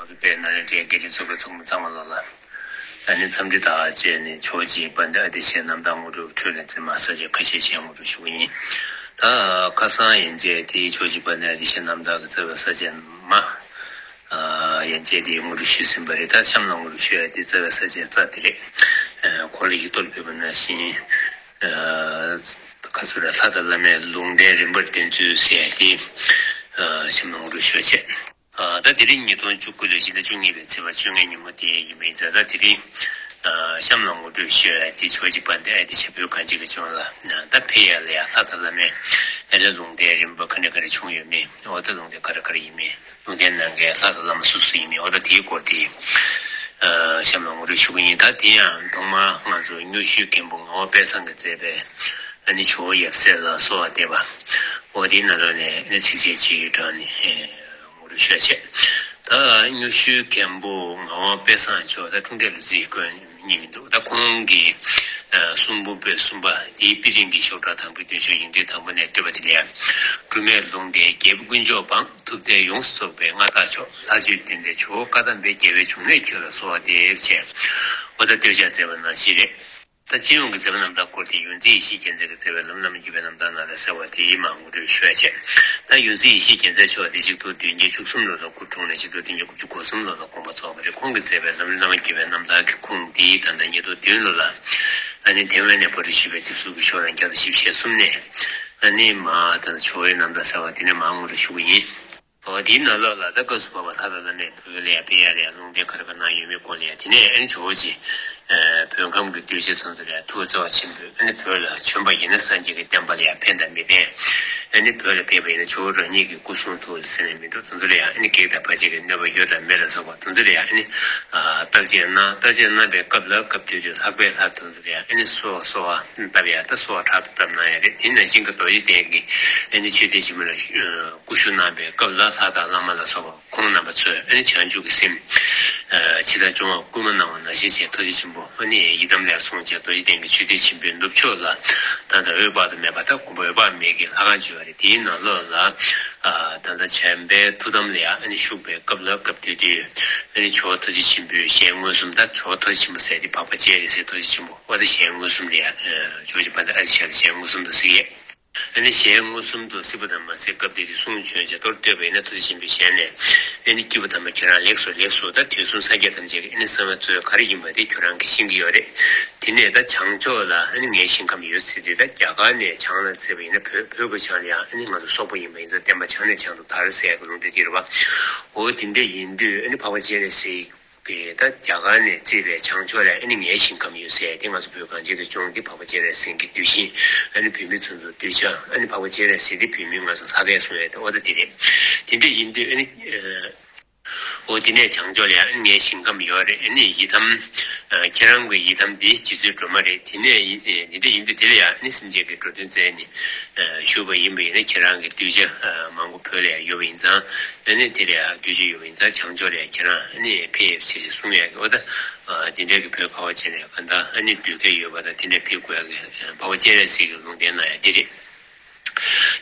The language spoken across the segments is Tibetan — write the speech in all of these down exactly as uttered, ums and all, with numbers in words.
ང་ཚོ་དཔལ་ནཱ་ལེནྡྲའི་དགེ་ལྡན་ཚོགས་པའི་ཚོགས་མི་ཚང་མ་ལོ་ལ། ཨ་ནི་འཚམས་འདྲི་དང་བཅས་ནས་ཇོ་བོ་རྗེ་དཔལ་ལྡན་ཨ་ཏི་ཤའི་རྣམ་ཐར་དངོས་གྲུབ་འཕྲོས་ལས་དེ་མ་ས་བཅད་ཁ་ཤས་ཤིག་དངོས་གྲུབ་ཞུ་གི་ཡིན། ད་ཁ་སང་ཡན་ཆད་དེ་ཇོ་བོ་རྗེ་དཔལ་ལྡན་ཨ་ཏི་ཤའི་རྣམ་ཐར་གྱི་རྩ་བའི་ས་བཅད་མ། ཨ་ཡན་ཆད་དེ་དངོས་གྲུབ་ཞུས་ཟིན་པ་རེད། ད་གཤམ་ལ་དངོས་གྲུབ་ཞུ་ཡ་དེ་རྩ་བའི་ས་བཅད་རྩ་དེ་རེད། ཨ་གོང་ལ་ཡིག་ཐོག་ལ་ཕུལ་བ་ནང་བཞིན། ཨ་ཁ་སོ་ར་ལྷ་དང་བླ་མའི་ལུང་བསྟན་རིམ་པར་བསྟེན་ཚུལ་ཟེར་ཡ་དེ། ཨ་གཤམ་ལ་དངོས་གྲུབ་ཞུ་བྱས། ཨ་ད་དེ་རིང་ཉིས་སྟོང་བཅུ་དགུ་ལོའི་ཕྱི་ཟླ་བཅུ་གཉིས་པའི་ཚེས་པ་བཅོ་ལྔའི་ཉིན་མོ་དེ་ཡིན་པ་ཡིན་ཙང་། ད་དེ་རིང་ཨ་གཤམ་ལ་དངོས་གྲུབ་ཞུ་ཡ་དེ་ཇོ་བོ་རྗེ་དཔལ་ལྡན་ཨ་ཏི་ཤ་བོད་གངས་ཅན་གྱི་ལྗོངས་ལ་ད་ཕེབས་ཡ་ལ་ཡ་ལྷ་དང་བླ་མའི་ཨ་ལས་ལུང་བསྟན་རིམ་པ་ག་འདྲ་ག་འདྲ་བྱུང་ཡོད་མེད། འོ་ད་ལུང་བསྟན་ག་རེ་ག་རེ་ཡིན་མིན། ལུང་བསྟན་གནང་མཁན་ལྷ་དང་བླ་མ་སུ་སུ་ཡིན་མིན། འོ་ད་དེའི་སྐོར་དེ་ཨ་གཤམ་ལ་དངོས་གྲུབ་ཞུ་གི་ཡིན། ད་དེ་ཡང་ཐོག་མར་ང་ཚོ་སྨྱོ་ཤུལ་མཁན་པོ་ངག་དབང་དཔལ་བཟང་གིས་མཛད་པའི་ཨ་ནི་ཇོ་བོ་ཡབ་སྲས་ལ་གསོལ་བ་འདེབས་པ། འོ་དེའི་ནང་ལོགས་ནས་ཨ་ནི་ཚིགས་བཅད་གཅིག་གི་དྲངས་ནས་ཨ་དངོས་གྲུབ་ཞུ་བྱས། ད་སྨྱོ་ཤུལ་མཁན་པོ་ངག་དབང་དཔལ་བཟང་མཆོག་ད་འཁྲུངས་འདས་ལོ་ཚིགས་དགོངས་གཉིས་མི་འདུག་ད་ཁོང་གི་ཨ་གསུང་འབུམ་པོད་གསུམ་པ་དེའི་དཔེ་རིང་གི་ཤོག་གྲངས་དང་པོའི་མདུན་ཤོག་ཡིག་མདུན་དང་པོ་ནས་བཏོད་པ་དེ་ལ་ཡ། སྒྲོལ་མའི་ལུང་བསྟན་རྒྱལ་པོ་དཀོན་མཆོག་འབངས། ཐུབ་བསྟན་ཡོངས་སུ་རྫོགས་པའི་མངའ་བདག་མཆོག། ལྷ་ཆོས་བསྟན་པའི་ཇོ་བོ་བཀའ་གདམས་པའི། རྒྱལ་བའི་འབྱུང་གནས་ཁྱོད་ལ་གསོལ་བ་འདེབས་བྱས། འོ་ད་བཏོད་བྱ་མཛད་པ་ནང་བཞིན་རེད། ད་སྤྱི་ཡོངས་ཀྱི་མཛད་པ་རྣམ་ཐར་སྐོར་དེ་ཡོངས་འཛིན་ཡེ་ཤེས་རྒྱལ་མཚན་གྱིས་མཛད་པའི་ལམ་བླ་མ་བརྒྱུད་པའི་རྣམ་ཐར་ནང་ལ་གསལ་བ་དེ་ཡིས་མར་ངོ་སྤྲོད་ཞུ་ཡ་བྱས། ད་ཡོངས་འཛིན་ཡེ་ཤེས་རྒྱལ་མཚན་མཆོག་དེ་ཆིག་སྟོང་བདུན་བརྒྱ་བཅུ་གསུམ་ལོ་ལ་སྐུ་འཁྲུངས་ནས་ཆིག་སྟོང་བདུན་བརྒྱ་དགུ་བཅུ་གོ་གསུམ་ལོ་ལ་དགོངས་པ་རྫོགས་པ་རེད། ཁོང་གིས་མཛད་པའི་ལམ་བླ་མ་བརྒྱུད་པའི་རྣམ་ཐར་གྱི་ཁུངས་དེ་ད་ལྟ་ཉིས་སྟོང་བདུན་ལོ་ལ་ཨ་ནི་ཐེ་ཝན་ནས་པར་སྐྲུན་ཞུས་པའི་དེབ་གཟུགས་ཀྱི་ཤོག་གྲངས་བརྒྱ་དང་བཞི་བཅུ་ཞེ་གསུམ་ནས། ཨ་ནི་མར་ད་ཇོ་བོའི་རྣམ་ཐར་གསལ་བ་དེ་ནས་མར་ངོ་སྤྲོད་ཞུ་གི་ཡིན། འོ་དེའི་ནང་ལོགས་ལ་ད་སྐབས་སུ་བབས་པ་ལྷ་དང་བླ་མས་བོད་ལ་ཡ་ཕེབས་ཡ་ལ་ཡ་ལུང་བསྟན་ག་རེ་ག་གནང་ཡོད་མེད་སྐོར་ལ་ཡ། དེ་ནས་ཨ་ནི་ཇོ་བོ་རྗེ་བོད་ཁམས་ཀྱི་གདུལ་བྱ་ཚོ་ཚོ་ལ་ཡ་ཐུགས་བརྩེ་བ་ཆེན་པོས་ཨ་ནི་བོད་ལ་བྱོན་པ་ཡིན་ན་སངས་རྒྱས་ཀྱི་བསྟན་པ་ལ་ཡ་ཕན་དང་མི་ཕན། ཨ་ནི་བོད་ལ་ཕེབས་པ་ཡིན་ན་ཇོ་བོ་རང་ཉིད་ཀྱི་སྐུ་གསུང་ཐུགས་ལ་ཟིན་ནས་མི་འདུག་དེ་ཚོ་ལ་ཡ་ཨ་ནི་བགེགས་དང་བར་ཆད་ཀྱི་གནོད་པ་ཡོད་དང་མེད་ལ་སོགས་པ་དེ་ཚོ་ལ་ཡ་ཨ་ནི་བརྟག་དཔྱད་གནང་། བརྟག་དཔྱད་གནང་པའི་སྐབས་ལ་སྐབས་དེ་དུས་ལྷག་པའི་ལྷ་དེ་ཚོ་ལ་ཡ་ཨ་ནི་གསོལ་བ་གསོལ་བ་བཏབ་ཡ་ད་གསོལ་བ་དྲག་ཏུ་བཏབ་གནང་ཡ་རེད། དེ་ནང་བཞིན་གྱི་རྡོ་རྗེ་གདན་གྱི་ཨ་ནི་མཆོད་རྟེན་ཆེན་མོ་ལ་སྐུ་བཞུགས་གནང་པའི་སྐབས་ལ་ལྷ་དང་བླ་མ་ལ་སོགས་པ་ཁོང་རྣམ་པ་ཚོས་ཨ་ནི་བྱང་ཆུབ་ཀྱི་སེམས་ཇི་ལྟར་སྦྱོང་བར་སྐུལ་མ་གནང་བ་ནང་བཞིན་བྱས་ཐུགས་རྗེ་ཆེན་པོ་ཨ་ནི་ཡི་དམ་ལ་གསུངས་བྱས་རྡོ་རྗེ་གདན་གྱི་མཆོད་རྟེན་ཆེན་པོའི་ནུབ་ཕྱོགས་ལ་ད་ལྟ་འོད་དཔག་ཏུ་མེད་པ་ད་གོམ་པ་འོད་དཔག་མེད་ཀྱི་ལྷ་ཁང་བྱས་པ་རེད། དེའི་ནང་ལོགས་ལ་ད་ལྟ་བྱམས་པའི་ཐུགས་དམ་ལ་ཡང་ཨ་ནི་བཞུགས་པའི་སྐབས་ལ་སྐབས་དེ་དུས་ཨ་ནི་ཇོ་བོ་ཐུགས་རྗེ་ཆེན་པོའི་ཞལ་མངོན་སུམ་ད་ཇོ་བོ་ཐུགས་རྗེ་ཆེན་པོ་ཟེར་དེ་འཕགས་པ་སྤྱན་རས་གཟིགས་ཐུགས་རྗེ་ཆེན་པོ་འོ་ད་ཞལ་མངོན་སུམ་ལ་ཡང་ཇོ་བོ་རྗེ་དཔལ་ལྡན་ཨ་ཏི་ཤ་ལ་ཞལ་མངོན་སུམ་དུ་གཟིགས་ཡས། ཨ་ནི་ཞལ་མངོན་སུམ་དུ་གཟིགས་པ་ཙམ་མ་ཟད་སྐབས་དེ་དུས་གསུང་བྱོན་བྱས་མདོར་བསྡུས་པ་ཡིན་ན་ཐུགས་རྗེ་ཆེན་པོའི་ཞལ་ནས་ཨ་ནི་སྐྱེས་བུ་དམ་པ་ཁྱེད་རང་ལེགས་སོ་ལེགས་སོ། ད་དུས་གསུམ་སངས་རྒྱས་ཐམས་ཅད་ཀྱི་ཨ་ནི་གསང་བའི་གཙོ་བོ་ག་རེ་ཡིན་པ་དེ་ཁྱོད་རང་གིས་ཤེས་ཀྱི་ཡོད་རེད། དེ་ནས་ད་བྱང་ཕྱོགས་ལ་ཨ་ནི་ངའི་ཞིང་ཁམས་ཡོད་ཟེར་དུས་ད་རྒྱ་གར་ནས་བྱང་ལ་བརྩིས་པ་ཡིན་ན་བོད་བོད་ཀྱི་བྱང་ལ་ཡང་ཨ་ནི་ང་ཚོ་སོག་པོ་ཡིན་པ་ཡིན་ཙང་བསྟན་པ་བྱང་ནས་བྱང་དུ་དར་ཟེར་ཡག་གི་ལུང་བསྟན་དེ་རེད་པ། འོ་དེ་འདྲ་ཡིན་དུས་ཨ་ནི་འཕགས་པ་སྤྱན་རས་གཟིགས་པས་ད་རྒྱ་གར་ནས་བརྩིས་པའི་བྱང་ཕྱོགས་ལ་ཨ་ནི་ངའི་ཞིང་ཁམས་ཡོད་ཟེར་དེ་ང་ཚོ་བོད་གངས་ཅན་གྱི་ལྗོངས་འདི་འཕགས་པ་སྤྱན་རས་གཟིགས་ཀྱི་གདུལ་ཞིང་ཨ་ནི་བོད་མི་ཚོ་ཚོ་གདུལ་བྱ་ཨ་ནི་འཕགས་པ་སྤྱན་རས་གཟིགས་འདི་བོད་མི་ང་ཚོ་ལྷ་སྐལ་སོང་ཡས་དེ་འོ་ད་དེ་རེད། དེ་འདྲ་ཡིན་དུས་ཨ་ནི་འོ་དེ་ནས་བྱང་ཕྱོགས་ལ་ཡང་ཨ་ནི་ངའི་ཞིང་ཁམས་ཡོད་རེད། ཨ་ནི་ཡི་དམ་ཁྱེད་རང་གི་ཡི་དམ་འདི་རྗེ་བཙུན་སྒྲོལ་མ་རེད། དེ་ནས་དེ་འདྲ་ཡིན་དུས་དེ་ལ་ཡང་ཨ་ནི་སེམས་ཅན་གྱི་འགྲོ་དོན་མཛད་ནས་བཞུགས་པ་ཡིན་པ་ཡིན་ན་ཁྱེད་རང་གི་གདུལ་བྱ་མང་པོ་བོད་ལ་ཡང་ཡོད་པ་ཡིན་ཙང་། ཨ་ནི་དེ་ལ་ཡང་གདུལ་བྱ་ཡོད་པ་ཡིན་ཙང་བྱང་ཕྱོགས་ལ་ཡང་ཁྱེད་རང་ཨ་ནི་ཕེབས་ཟེར་ཞེས་གསུང་ཡག་གི་འོ་ད། དེ་འདྲ་གི་བོད་ཁ་བ་ཅན་ལ་ཡང་གང་ལྟར་ཨ་ནི་འདུལ་སྐལ་ཡོད་པ་དང་དེ་འདྲ་ཕེབས་དགོས་ཡག་གི་འཕགས་པ་སྤྱན་རས་གཟིགས་ཀྱི་ལུང་བསྟན་གནང་ཡག་དེ་རེད།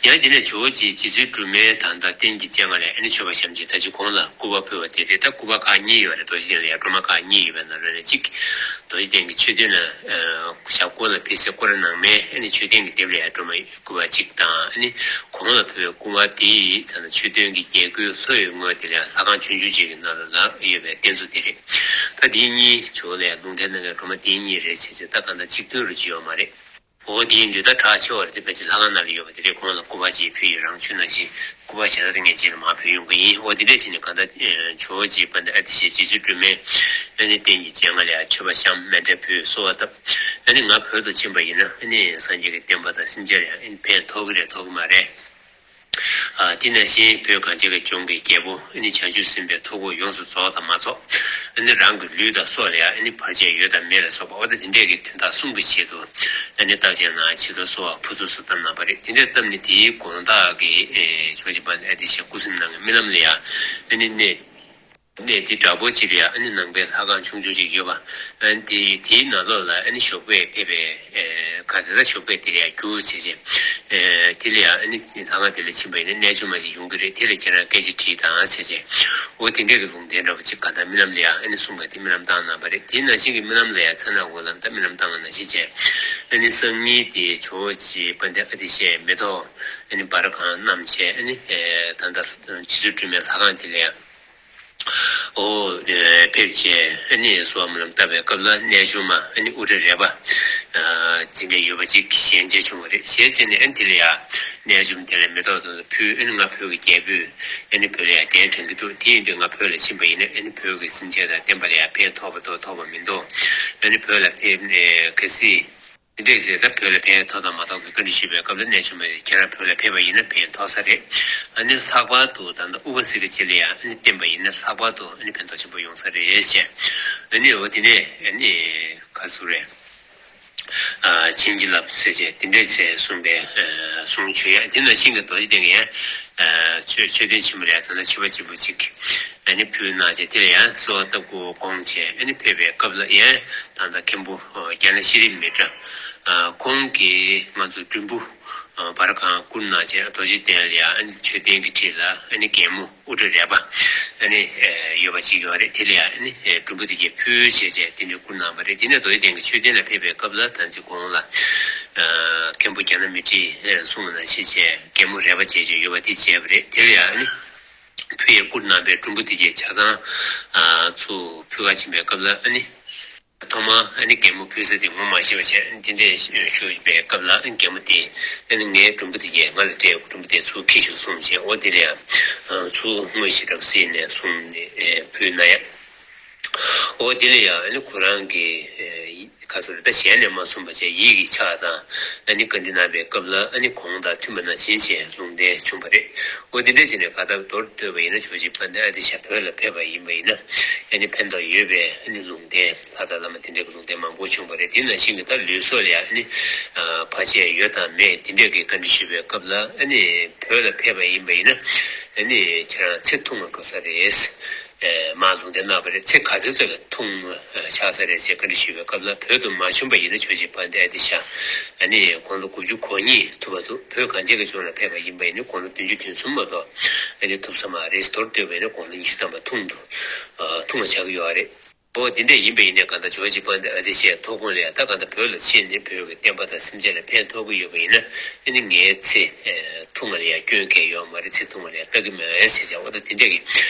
ཡང་དེ་ནས་ཇོ་བོ་རྗེ་རྗེ་བཙུན་སྒྲོལ་མའི་ད་ལྟ་རྟེན་གྱི་སྤྱན་སྔ་ལ་ཨ་ནི་མཆོད་པ་བཤམས་ཀྱི་ད་ཅི་གོང་ལ་སྐུ་པར་ཕུལ་བ་དེ་རེད། ད་སྐུ་པར་ཁག་གཉིས་ཡོད་རེད། རྡོ་རྗེ་གདན་ལ་ཡང་སྒྲོལ་མ་ཁག་གཉིས་ཡོད་པའི་ནང་ལོགས་ནས་གཅིག་རྡོ་རྗེ་གདན་གྱི་མཆོད་རྟེན་ལ་ཞབས་སྐོར་ལ་ཕེབས་སའི་སྐོར་ར་ནང་མའི་ཨ་ནི་མཆོད་རྟེན་གྱི་ལྡེབས་ལ་ཡང་སྒྲོལ་མ་སྐུ་པར་གཅིག་དང་ཨ་ནི་གོང་ལ་ཕུལ་བའི་སྐུ་པར་དེ་ཡི་ད་ལྟ་མཆོད་རྟེན་གྱི་རྒྱན་གོས་ལྷོ་ཡི་ངོས་དེ་ལ་ཡང་ལྷ་ཁང་ཆུང་ཆུང་གཅིག་གི་ནང་ལ་ལ་ཡོད་པའི་རྟེན་གཙོ་དེ་རེད། ད་དེ་གཉིས་ཇོ་བོ་ལ་ཡང་ལུང་བསྟན་གནང་མཁན་སྒྲོལ་མ་དེ་གཉིས་རེད་བྱས་ཙང་ད་གང་ལྟར་གཅིག་མཐུན་རུ་ཅི་ཡོད་མ་རེད། འོ་དེ་ཡིན་དུས་ད་གྲགས་ཆེ་བ་རེད་དེ་ཕལ་ཆེར་ལྷ་ཁང་ནང་ལ་ཡོད་པ་དེ་རེད། ཁོང་ལ་སྐུ་པར་ཅིག་ཕུལ་ཡོད། རང་ཆུ་ནང་བཞིན་སྐུ་པར་ཞེ་དྲག་ངས་རྗེས་ལ་མར་ཕུལ་ཡོང་གི་ཡིན། འོ་དེ་འདྲས་བྱས་ནས་གང་ལྟར་ཇོ་བོ་རྗེ་དཔལ་ལྡན་ཨ་ཏི་ཤའི་རྗེ་བཙུན་སྒྲོལ་མའི་ཨ་ནི་རྟེན་གྱི་སྤྱན་སྔ་ལ་ཡང་མཆོད་པ་བཤམས་མཎྜལ་ཕུལ་གསོལ་བ་བཏབ། ཨ་ནི་ང་བོད་དུ་ཕྱིན་པ་ཡིན་ན་ཨ་ནི་སངས་རྒྱས་ཀྱི་བསྟན་པ་དང་སེམས་ཅན་ལ་ཡང་ཨ་ནི་ཕན་ཐོགས་ཀྱི་རེད་ཐོགས་ཀྱི་མ་རེད། ཨ་དེ་ནང་བཞིན་བོད་གངས་ཅན་གྱི་ལྗོངས་ཀྱི་རྒྱལ་པོ་ཨ་ནི་བྱང་ཆུབ་སེམས་དཔའི་ཐུགས་དགོངས་ཡོངས་སུ་རྫོགས་དང་མ་རྫོགས། ཨ་ནི་རང་གི་ལུས་དང་སྲོག་ལ་ཡང་ཨ་ནི་བར་ཆད་ཡོད་དང་མེད་ལ་སོགས་པ་འོ་ད་དེ་འདྲས་ཀྱི་དོན་དག་གསུམ་གྱི་ཆེད་དུ་ཨ་ནི་བརྟག་དཔྱད་གནང་ཆེད་དུ་གསོལ་བ་ཕུར་ཚུགས་སུ་བཏབ་གནང་བ་རེད། དེ་འདྲས་བཏབ་ནས་དེའི་དགོངས་དག་གིས་ཨེ་ཇོ་བོ་རྗེ་དཔལ་ལྡན་ཨ་ཏི་ཤ་སྐུ་གཟིམ་གནང་གི་རྨི་ལམ་ལ་ཡང་ཨ་ནི་གནས། གནས་འདི་འདྲ་པོ་ཅིག་ལ་ཡང་ཨ་ནི་ནང་པའི་ལྷ་ཁང་ཆུང་ཆུང་ཅིག་ཡོད་པ། ཨ་ནི་དེ་དེའི་ནང་ལོགས་ལ་ཨ་ནི་ཞོགས་པས་ཕེབས་པའི་ཨེ་ག་ཚོད་ལ་ཞོགས་པས་དེ་ལ་ཡང་རྒྱུགས་བྱས་བྱས། ཨེ་དེ་ལ་ཡང་ཨ་ནི་ལྷ་ཁང་དེ་ལ་ཕྱིན་པ་ཡིན་ན་རྣལ་འབྱོར་མ་ཞིག་ཡོང་གི་རེད། དེ་ལ་ཁྱེད་རང་སྐད་ཆ་དྲིས་དང་བྱས་བྱས། འོ་དེ་འདྲས་ཀྱི་ལུང་བསྟན་འདྲ་པོ་ཅིག་ག་ད་རྨི་ལམ་ལ་ཡང་ཨ་ནི་གསུངས་པ་དེ་རྨི་ལམ་བཏང་གནང་བ་རེད། དེ་ནང་བཞིན་གྱི་རྨི་ལམ་ལ་ཡང་མཚན་ནག་འོད་ལམ་ད་རྨི་ལམ་བཏང་བ་ནང་བཞིན་བྱས། ཨ་ནི་སང་ཉིན་དེ་ཇོ་བོ་རྗེ་དཔལ་ལྡན་ཨ་ཏི་ཤས་མེ་ཏོག་ཨ་ནི་འབར་གང་བསྣམས་བྱས། ཨ་ནི་ཨེ་ད་ལྟ་རྗེ་བཙུན་སྒྲོལ་མའི་ལྷ་ཁང་དེ་ལ་ཡང་འོ་ཨེ་ཕེབས་བྱས། ཨ་ནི་གསོལ་བ་སྨོན་ལམ་བཏབ་པའི་སྐབས་ལ་རྣལ་འབྱོར་མ་ཨ་ནི་དབུ་སྐྲ་རལ་པ་ཨ་འཛིན་མཁན་ཡོད་པ་ཅིག་ཞལ་མཇལ་བྱུང་བ་རེད། ཞལ་མཇལ་ནས་ཨ་ནི་དེ་ལ་ཡང་རྣལ་འབྱོར་མ་དེ་ལ་མེ་ཏོག་དང་ཕུལ། ཨ་ནི་ང་བོད་ཀྱི་རྒྱལ་པོས་ཨ་ནི་བོད་ལ་ཡང་གདན་དྲངས་ཀྱི་འདུག་དེ་ཡིན་དུས་ང་བོད་ལ་ཕྱིན་པ་ཡིན་ན་ཨ་ནི་བོད་ཀྱི་སེམས་ཅན་དང་བསྟན་པ་ལ་ཡང་ཕན་ཐོགས་པ་འདུག་ཐོགས་པ་མི་འདུག་ཨ་ནི་བོད་ལ་ཕེབས་ནས་གལ་སྲིད་དེ་འདྲས་ཟེར་ད་བོད་ལ་ཕན་ཐོགས་དང་མ་ཐོགས་ཀྱི་བཀའ་འདྲི་ཞུས་པའི་སྐབས་ལ་རྣལ་འབྱོར་མ་དེ་ཁྱེད་རང་བོད་ལ་ཕེབས་པ་ཡིན་ན་ཕན་ཐོགས་ས་རེད། ཨ་ནི་ལྷག་པར་དུ་ད་ལྟ་དབུ་དཀར་སེང་གེ་ཅན་ལ་ཡང་ཨ་ནི་བསྟེན་པ་ཡིན་ན་ལྷག་པར་དུ་ཨ་ནི་ཕན་ཐོགས་ཆེན་པོ་ཡོང་ས་རེད་ཅེས། ཨ་ནི་འོ་དེ་ནས་ཨ་ནི་ག་ཟེར་རེད། ཨ་བྱིན་གྱིས་བརླབས་ཟེར་བྱས་དེ་འདྲས་ཟེར་གསུངས་པའི་ཨ་གསུང་ཆོས་ཡང་དེ་ནང་བཞིན་གྱི་རྡོ་རྗེ་གདན་གྱི་ཡང་ཨ་མཆོད་མཆོད་རྟེན་ཆེན་མོ་ལ་ཡང་ད་ལྟ་མཆོད་པ་ཆེན་པོ་གཅིག་ཨ་ནི་ཕུལ་གནང་བྱས་དེ་ལ་ཡང་གསོལ་བ་བཏབ་དགོས་དགོངས་བྱས། ཨ་ནི་ཕེབས་པའི་སྐབས་ལ་ཡང་ད་ལྟ་མཁན་པོ་ཨ་རྒྱ་ལས་ཤེས་རིག་མི་འདྲ་ཨ་ཁོང་གིས་ང་ཚོ་མགྲོན་བུ་ཨ་འབར་གང་བསྐུར་གནང་བྱས་རྡོ་རྗེ་གདན་ལ་ཡང་ཨ་ནི་མཆོད་རྟེན་གྱི་འཁྲིས་ལ་ཨ་ནི་རྒྱལ་མོ་དབུ་སྐྲ་རལ་པ་ཨ་ནི་ཨེ་ཡོད་པ་ཅིག་ཡོད་རེད། དེ་ལ་ཡང་ཨ་ནི་ཨེ་མགྲོན་པོ་དེ་གས་ཕུལ་བྱས་བྱས་དེ་འདྲ་བསྐུར་གནང་བ་རེད། དེ་ནས་རྡོ་རྗེ་གདན་གྱི་མཆོད་རྟེན་ལ་ཕེབས་པའི་སྐབས་ལ་ད་ཅི་གོང་ལ་ཨ་མཁན་པོ་རྒྱ་ནག་མི་ཁྲིད་ཨེ་གསུངས་པ་ནང་བཞིན་བྱས་རྒྱལ་མོ་རལ་པ་བྱས་བྱས་ཡོད་པ་དེ་བྱས་པ་རེད། དེ་ལ་ཡང་ཨ་ནི་ཕུལ་ཡས་བསྐུར་གནང་བའི་མགྲོན་པོ་དེ་གས་ཆ་ཚང་ཨ་ཚུར་ཕུལ་ག་ཕྱིན་པའི་སྐབས་ལ་ཨ་ནི། ཐོག་མར་ཨ་ནི་རྒྱལ་མོ་ཕུལ་ས་དེ་ངོ་མ་ཤེས་པ་བྱས། དེ་འདྲས་ཞུས་པའི་སྐབས་ལ་ཨ་ནི་རྒྱལ་མོ་དེས་ཨ་ནི་ངའི་མགྲོན་པོ་དེ་གས་ང་ལ་སྤྲད་ཡོད་མགྲོན་པོ་དེ་ཚུར་འཁྱེར་ཤོག་གསུངས་བྱས། འོ་དེ་ལ་ཡང་ཚུར་དངོས་གཞི་འདྲ་པོ་གཟིགས་ནས་གསུངས་ནས་ཕུལ་ན་ཡང་། འོ་དེ་ལ་ཡང་ཨ་ནི་ཁོ་རང་གི་ཁ་སོ་རེ་ད་ཞལ་ནས་མ་གསུངས་པ་བྱས་ཡིད་ཀྱི་ཆ་དང་ཨ་ནི་བཀའ་འདྲི་གནང་བའི་སྐབས་ལ་ཨ་ནི་གོང་དང་མཐུན་པ་ནང་བཞིན་བྱས་ལུང་བསྟན་བྱུང་བ་རེད། འོ་དེ་འདྲ་བྱས་ནས་ག་ད་མདོར་བསྡུས་པ་ཡིན་ན་ཇོ་བོ་རྗེ་དཔལ་ལྡན་ཨ་ཏི་ཤ་བོད་ལ་ཕེབས་པ་ཡིན་པ་ཡིན་ན་ཨ་ནི་ཕན་ཐོགས་ཡོད་པའི་ཨ་ནི་ལུང་བསྟན་ལྷ་དང་བླ་མ་དེ་འདྲའི་ལུང་བསྟན་མང་པོ་བྱུང་བ་རེད། དེ་ནང་བཞིན་གྱི་ད་ལུས་སྲོག་ལ་ཡང་ཨ་ནི་ཨ་བར་ཆད་ཡོད་དང་མེད་དེ་འདྲའི་གི་བཀའ་འདྲི་ཞུས་པའི་སྐབས་ལ་ཨ་ནི་བོད་ལ་ཕེབས་པ་ཡིན་པ་ཡིན་ན་ཨ་ནི་ཁྱེད་རང་ཚེ་ཐུང་བར་འགྲོ་ས་རེད། མར་ལུང་བསྟན་གནང་བ་རེད། ཚེ་ག་ཚོད་ཚོད་ལ་ཐུང་ཆགས་ས་རེད་ཅེས་བཀའ་འདྲི་ཞུས་པའི་སྐབས་ལ་བོད་དུ་མ་བྱོན་པ་ཡིན་ན་ཇོ་བོ་རྗེ་དཔལ་ལྡན་ཨ་ཏི་ཤ་ཨ་ནི་དགུང་ལོ་དགུ་བཅུ་གོ་གཉིས་ཐུབ་པ་འདུག་བོད་གངས་ཅན་གྱི་ལྗོངས་ལ་ཕེབས་པ་ཡིན་པ་ཡིན་ན་དགུང་ལོ་བདུན་ཅུ་དོན་གསུམ་མ་གཏོགས་ཨ་ནི་ཐུབ་ས་མ་རེད། མདོར་བསྡུས་པ་ཡིན་ན་དགུང་ལོ་ཉི་ཤུ་ཐམ་པ་ཐུང་དུ་ཐུང་བ་ཆགས་ཀྱི་ཡོད་རེད། འོ་དེ་འདྲ་ཡིན་པ་ཡིན་ནའི་གང་ལྟར་ཇོ་བོ་རྗེ་དཔལ་ལྡན་ཨ་ཏི་ཤའི་ཐུགས་དགོངས་ལ་ཡང་ད་གང་ལྟར་བོད་ལ་ཕྱིན་ནས་བོད་ཀྱི་བསྟན་པ་དང་སེམས་ཅན་ལ་ཕན་ཐོགས་ཀྱི་ཡོད་པ་ཡིན་ན་ཨ་ནི་ངའི་ཚེ་ཐུང་བ་ལ་ཡང་སྐྱོན་གང་ཡོད་མ་རེད། ཚེ་ཐུང་བ་ལ་ཡང་ལྟ་གི་མེད་ཟེར་བྱས། འོ་ད་དེ་འདྲ་གི་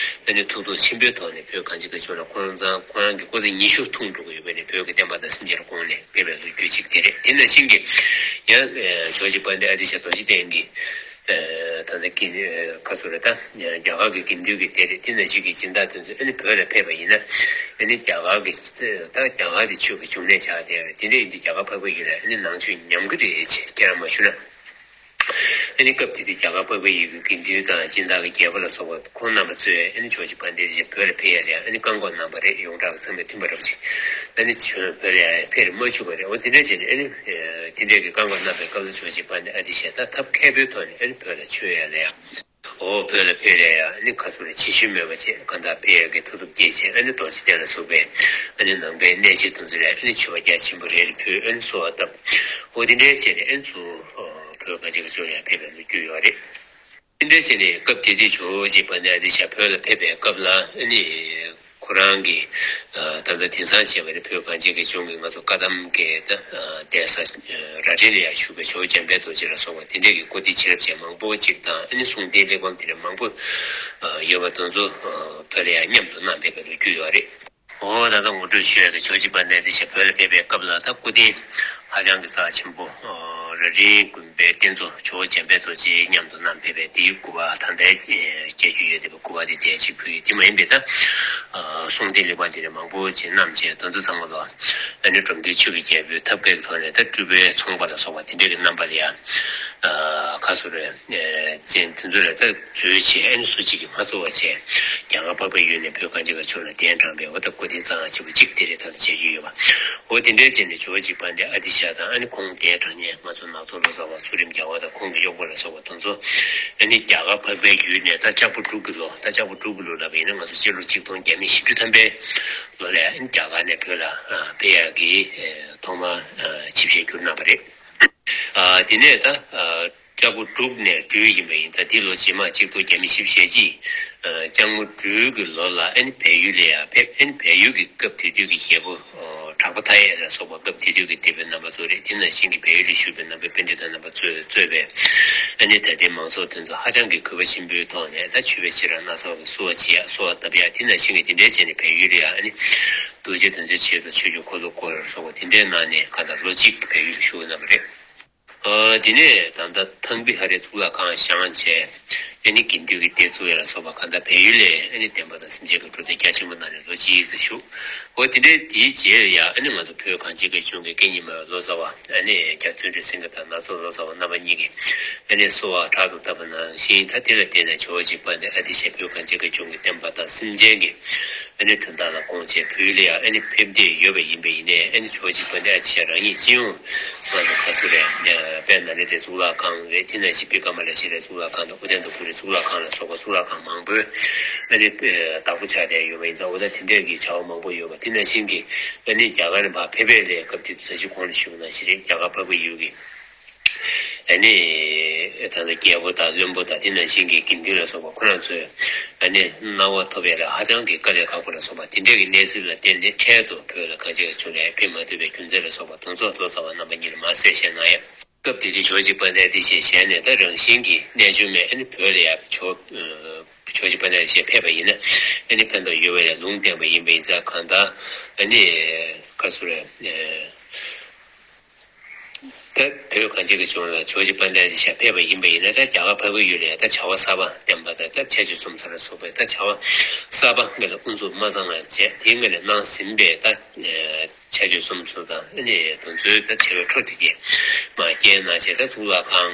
ཨ་ནི་ཐུགས་དགོངས་ཆེན་པོའི་ཐོག་ནས་བོད་གངས་ཅན་གྱི་ལྗོངས་ལ་ཁོང་རང་ཁོ་རང་གི་སྐུ་ཚེ་ཉི་ཤུ་ཐུང་འགྲོ་གི་ཡོད་པ་ནས་བོད་ཀྱི་བསྟན་པ་དང་སེམས་ཅན་ལ་དགོངས་ནས་ཕེབས་པའི་ལོ་རྒྱུས་ཅིག་དེ་རེད། དེ་ནང་བཞིན་གྱི་ཡང་ཇོ་བོ་རྗེ་དཔལ་ལྡན་ཨ་ཏི་ཤ་རྡོ་རྗེ་གདན་གྱི་ད་ལྟ་གི་ཁ་སོ་རེ་ད་རྒྱ་གར་གྱི་དགེ་འདུན་གྱི་སྡེ་རེད། དེ་ནང་བཞིན་གྱི་སྦྱིན་བདག་དེ་ཚོ་ཨ་ནི་བོད་ལ་ཕེབས་པ་ཡིན་ན་ཨ་ནི་རྒྱ་གར་གྱི་ད་རྒྱ་གར་གྱི་ཆོས་ཀྱི་འབྱུང་གནས་ཆགས་བསྡད་རེད། དེ་འདྲ་ཡིན་དུས་རྒྱ་གར་འཕགས་པའི་ཡུལ་ལ་ཨ་ནི་ནང་ཆོས་ཉམས་ཀྱི་རེད་ཅེས་ཁྱེད་རང་མ་ཞུ་ན། ཨ་ནི་སྐབས་དེ་དུས་རྒྱ་གར་འཕགས་པའི་ཡུལ་གྱི་དགེ་འདུན་དང་སྦྱིན་བདག་གི་རྒྱལ་པོ་ལ་སོགས་པ་ཁོང་རྣམ་པ་ཚོས་ཨ་ནི་ཇོ་བོ་རྗེ་དཔལ་ལྡན་ཨ་ཏི་ཤ་བོད་ལ་ཕེབས་ཡ་ལ་ཨ་ནི་བཀག་འགོག་གནང་བ་རེད། ཡོངས་གྲགས་ཀྱི་ཚང་མས་མཐུན་པ་རབ་ཅིག་ཨ་ནི་བོད་ལ་ཕེབས་མ་བཅུག་པ་རེད། འོ་དེ་འདྲ་བྱས་ནས་ཨ་ནི་དེ་འདྲའི་གི་བཀག་འགོག་གནང་བའི་སྐབས་ལ་ཇོ་བོ་རྗེ་དཔལ་ལྡན་ཨ་ཏི་ཤ་ད་ཐབས་མཁས་པོའི་ཐོག་ནས་ཨ་ནི་བོད་ལ་བྱོན་ཡ་ལ་ཡ། འོ་བོད་ལ་ཕེབས་ལ་ཡ་ཨ་ནི་ཁ་སོ་ལ་ཕྱི་བཤོལ་མེད་པ་བྱས་གང་ལྟར་ཕེབས་ཡ་གི་ཐུགས་སྟོབས་བསྐྱེད་བྱས་ཨ་ནི་རྡོ་རྗེ་གདན་ལ་སོགས་པའི་ཨ་ནི་ནང་པའི་གནས་ཆེན་དེ་ཚོ་ལ་ཨ་ནི་མཆོད་པ་རྒྱ་ཆེན་པོ་རེ་རེ་ཕུལ། ཨ་ནི་གསོལ་བ་བཏབ། འོ་དེ་འདྲའི་བྱས་ནས་ཨ་ནི་ཚུར་བོད་གངས་ཅན་གྱི་ལྗོངས་ལ་ཡ་ཕེབས་པའི་ལོ་རྒྱུས་ཡོད་རེད། དེ་འདྲ་བྱས་ནས་སྐབས་དེ་དུས་ཇོ་བོ་རྗེ་དཔལ་ལྡན་ཨ་ཏི་ཤ་བོད་ལ་ཕེབས་པའི་སྐབས་ལ་ཨ་ནི་ཁོ་རང་གིས་ད་ལྟ་དེང་སང་བྱས་པ་ནི་བོད་གངས་ཅན་གྱི་ལྗོངས་ཀྱི་ང་ཚོ་བཀའ་གདམས་ཀྱི་ད་གདན་ས་རྭ་སྒྲེང་ལ་ཡང་བཞུགས་པའི་ཇོ་བོ་འཇམ་དཔལ་རྡོ་རྗེ་ལ་སོགས་པ་དེ་འདྲ་གི་སྐུ་སྡེ་ཆེ་རབས་ཅན་མང་པོ་ཅིག་དང་ཨ་ནི་གསུང་རྟེན་གླེགས་བམ་དེ་འདྲ་མང་པོ་ཡོད་པ་དེ་ཚོ་བོད་ལ་ཡང་མཉམ་དུ་གནང་ཕེབས་པའི་ལོ་རྒྱུས་ཡོད་རེད། འོ་ད་ལྟ་ངོ་སྤྲོད་ཞུ་ཡག་གི་ཇོ་བོ་རྗེ་དཔལ་ལྡན་ཨ་ཏི་ཤ་བོད་ལ་ཕེབས་པའི་སྐབས་ལ་ད་སྐུ་རྟེན་ཧ་ཅང་གི་རྩ་ཆེན་པོ་རྭ་སྒྲེང་དགོན་པའི་རྟེན་གཙོ་ཇོ་བོ་འཇམ་དཔལ་རྡོ་རྗེ་མཉམ་དུ་གནང་ཕེབས་པའི་དེའི་སྐུ་པར་ད་ལྟའི་མཇལ་རྒྱུ་ཡོད་བསྡད་པའི་སྐུ་པར་དེ་དེ་གཅིག་ཕུལ་ཡོད། དེ་མ་ཡིན་པའི་ད་གསུང་རྟེན་གླེགས་བམ་དེ་འདྲ་མང་པོ་ཅིག་བསྣམས་བྱས་དེ་ཚོ་ཚང་མ་ལ་ཨ་ནི་འབྲོམ་སྟོན་ཆོས་ཀྱི་རྒྱལ་པོས་ཐབས་མཁས་ཀྱི་ཐོག་ནས་ད་སྤྲུལ་པའི་ཚོང་པ་ལ་སོགས་པ་དེ་འདྲ་གི་རྣམ་པ་ལ་ཡང་ཁ་ ཨ་སོ་རེད། ཅན་དེ་ཚོ་ལ་ད་འཛུལ་བྱས། ཨ་ནི་སུ་གཅིག་གིས་མ་ཚོར་བ་བྱས། རྒྱ་གར་འཕགས་པའི་ཡུལ་ནས་བོད་གངས་ཅན་གྱི་ལྗོངས་ལ་གདན་དྲངས་པའི་འོ་ད་སྐུ་རྟེན་གཙང་ཆེན་པོ་གཅིག་དེ་རེད། ད་ལྟ་མཇལ་རྒྱུ་ཡོད་པ། འོ་དེ་འདྲའི་བྱས་ནས་ཇོ་བོ་རྗེ་དཔལ་ལྡན་ཨ་ཏི་ཤ་དང་། ཨ་ནི་ཁོང་གདན་དྲངས་མཁན་ང་ཚོ་ནག་ཚོ་ལོ་ཙཱ་བ་ཚུལ་ཁྲིམས་རྒྱལ་བ་དང་ཁོང་གི་གཡོག་པོ་ལ་སོགས་པ་དེ་ཚོ། ཨ་ནི་རྒྱ་གར་འཕགས་པའི་ཡུལ་ནས། ད་ལྕགས་ཕོ་འབྲུག་གི་ལོ། ད་ལྕགས་ཕོ་འབྲུག་གི་ལོ་ལབ་པ་ཡིན་ན། ང་ཚོ་སྤྱི་ལོ་གཅིག་སྟོང་བརྒྱ་མེད་བཞི་བཅུ་ཐམ་པའི་ལོ་ལ་ཨ་ནི་རྒྱ་གར་ནས་བོད་ལ་ཨ་ཕེབས་ཡག་གི་ཨ་ཐོག་མ་ཨ་ཆིབས་ཞལ་བསྒྱུར་གནང་བ་རེད། ཨ་དེ་ནས་ད་ཨ་ལྕགས་ཕོ་འབྲུག་ནས་སྦྲུལ་ཡིན་པ་ཡིན། ད་དེ་ལོ་རྗེས་མ་གཅིག་སྟོང་བརྒྱ་མེད་བཞི་བཅུ་ཞེ་གཅིག་ཨ་ལྕགས་མོ་སྦྲུལ་གྱི་ལོ་ལ་ཨ་ནི་བལ་ཡུལ་ལ་ཡར་ཕེབས། ཨ་ནི་བལ་ཡུལ་གྱི་སྐབས་དེ་དུས་ཀྱི་རྒྱལ་པོ་ཨོ་གྲགས་པ་མཐའ་ཡས་ལ་སོགས་པ་སྐབས་དེ་དུས་ཀྱི་སྡེ་པའི་རྣམ་པ་ཚོ་རེད། དེ་ནང་བཞིན་གྱི་བལ་ཡུལ་ལ་བཞུགས་པའི་ནང་པའི་པཎྜི་ཏ་རྣམ་པ་གཙོས་གཙོས་པའི་ཨ་ནི་ད་ལྟའི་མང་ཚོགས་དེ་ཚོ་ཧ་ཅང་གི་གུས་པ་ཆེན་པོའི་ཐོག་ནས། ད་མཆོད་པའི་ཕྱི་ར་སྣ་ཚོགས་ཀྱིས་བསུ་བ་བྱེད་ཡ། གསོལ་བ་བཏབ་ཡ། དེ་ནང་བཞིན་གྱི་དེ་འདྲའི་བྱས་ནས་བལ་ཡུལ་ལ་ཡར་ཨ་ནི་རྡོ་རྗེ་དེ་ཚོའི་ཆེད་དུ་ཆོས་ཀྱི་འཁོར་ལོ་བསྐོར་ཡ་ལ་སོགས་པ་དེ་འདྲའི་གནང་ནས། གང་ལྟར་ལོ་གཅིག་བལ་ཡུལ་ལ་བཞུགས་གནང་བ་རེད། ཨ་དེ་ནས་ད་ལྟ་ཐང་པི་ཧ་རའི་གཙུག་ལག་ཁང་བཞེངས་བྱས། ཨ་ནི་དགེ་འདུན་གྱི་སྡེ་བཙུགས་ཡ་ལ་སོགས་པ། གང་ལྟར་བལ་ཡུལ་ལ་ཨ་ནི་བསྟན་པ་དང་སེམས་ཅན་གྱི་འགྲོ་དོན་རྒྱ་ཆེན་པོ་གནང་ནས་ལོ་གཅིག་ཙམ་བཞུགས། འོ་དེ་འདྲའི་དེའི་རྗེས་ལ་ཡ་ཨ་ནི་ང་ཚོ་བོད་གངས་ཅན་གྱི་ལྗོངས་ཀྱི་སྐད་གཉིས་སྨྲ་བའི་ལོ་ཙཱ་བ། ཨ་ནི་རྒྱ་བརྩོན་འགྲུས་སེང་གེ་དང་ནག་ཚོ་ལོ་ཙཱ་བ་རྣམ་པ་གཉིས་ཀྱིས་ཨ་ནི་གསོལ་བ་དྲག་ཏུ་བཏབ་པ་ནང་བཞིན། ད་དེ་ལ་བརྟེན་ནས་ཇོ་བོ་རྗེ་དཔལ་ལྡན་ཨ་ཏི་ཤ་བོད་གངས་ཅན་གྱི་ལྗོངས་ཀྱི་བསྟན་པ་དང་སེམས་ཅན་གྱི་ཨ་ནི་དོན་དག་ལ་དགོངས་བྱས་བོད་ལ་ཡང་ཨ་ནི་ཕེབས་བསྡད་ཡོད་པ་ཡིན་པ་ཡིན་ནའི། ཨ་ནི་ཇོ་བོ་རྗེ་དཔལ་ལྡན་ཨ་ཏི་ཤ་རང་ཉིད་སྤྱི་ཡོངས་ང་ཚོ་ག་ཚོད་རེད། དཔལ་ནཱ་ལེནྡྲའི་གཙུག་ལག་ཁང་རེད། དེ་ནང་བཞིན་བི་ཀ་མ་ལ་ཤི་ལའི་གཙུག་ལག་ཁང་དང་། ཨུ་དན་ཏ་པུ་རིའི་གཙུག་ལག་ཁང་ལ་སོགས་པ་གཙུག་ལག་ཁང་མང་པོའི་ཨ་ནི་བདག་པོ་ཆགས་བསྡད་ཡོད་པ་ཡིན་ཙང་། འོ་ད་དེ་འདྲས་ཀྱི་བྱ་བ་མང་པོ་ཡོད་པ། དེ་ནང་བཞིན་གྱི་ཨ་ནི་རྒྱ་གར་ནས་ཕར་ཕེབས་པའི་ལས་སྐབས་དེ་དུས་ས་གཞི་གོང་ལ་ཞུས་པ་ནང་བཞིན་རེད། རྒྱ་གར་འཕགས་པའི་ཡུལ་གྱི་ཨ་ནི་ད་ལྟ་རྒྱལ་པོ་དང་བློན་པོ་དང་། དེ་ནང་བཞིན་གྱི་དགེ་འདུན་ལ་སོགས་པ་ཁོ་རང་ཚོས་ཨ་ནི་གནང་བ་ཐོབ་ཡ་ལ་ཧ་ཅང་གི་དཀའ་ལས་ཁག་པོ་ལ་སོགས་པ། དེ་འདྲས་ཀྱི་གནས་ཚུལ་ལ་བརྟེན་ནས་འཕྲལ་དུ་བོད་ལ་གངས་ཅན་གྱི་ལྗོངས་ལ་ཕེབས་མ་ཐུབ་པའི་རྒྱུ་མཚན་ལ་སོགས་པ་དེ་ཚོ་ལོ་ཙཱ་བ་རྣམ་པ་གཉིས་ལ་མར་གསལ་བཤད་གནང་ཡ། སྐབས་དེ་དུས་ཇོ་བོ་རྗེ་དཔལ་ལྡན་ཨ་ཏི་ཤས་ཞལ་ནས་ད་རང་བཞིན་གྱིས་རྣལ་འབྱོར་མའི་ཨ་ནི་བོད་ལ་ཡར་ཇོ་ཇོ་བོ་རྗེ་དཔལ་ལྡན་ཨ་ཏི་ཤས་ཕེབས་པ་ཡིན་ན་ཨ་ནི་ཕན་ཐོགས་ཡོད་པའི་ལུང་བསྟན་པ་ཡིན་པ་ཡིན་ཙང་། གང་ལྟར་ཨ་ནི་ག་ཚོད་རེད། ད་བོད་གངས་ཅན་གྱི་ལྗོངས་ལ་ཇོ་བོ་རྗེ་དཔལ་ལྡན་ཨ་ཏི་ཤ་ཕེབས་པ་ཡིན་པ་ཡིན་ན། ད་རྒྱ་གར་འཕགས་པའི་ཡུལ་ལ་ཡང་ད་བྱ་བ་གསར་པ་བསྟན་པ་དང་། ད་ཁྱད་ཆོས་གསུམ་ཟེར་ལ་སོགས་པའི་ད་བྱ་བ་གསར་པ་སྔོན་ལ་དབུ་འཛུགས་མ་ཚང་བ་བྱས། དེའི་སྔོན་ལ་གནང་ཟིན་པའི་ད་ཁྱད་ཆོས་གསུམ་ཚོ་དང་། ཨ་ནི་དེ་ཚོའི་ད་བྱ་བའི་འཕྲོ་དེ་གས་མར་བསྐྱལ་གནང་བྱས། ད་གཙུག་ལག་ཁང་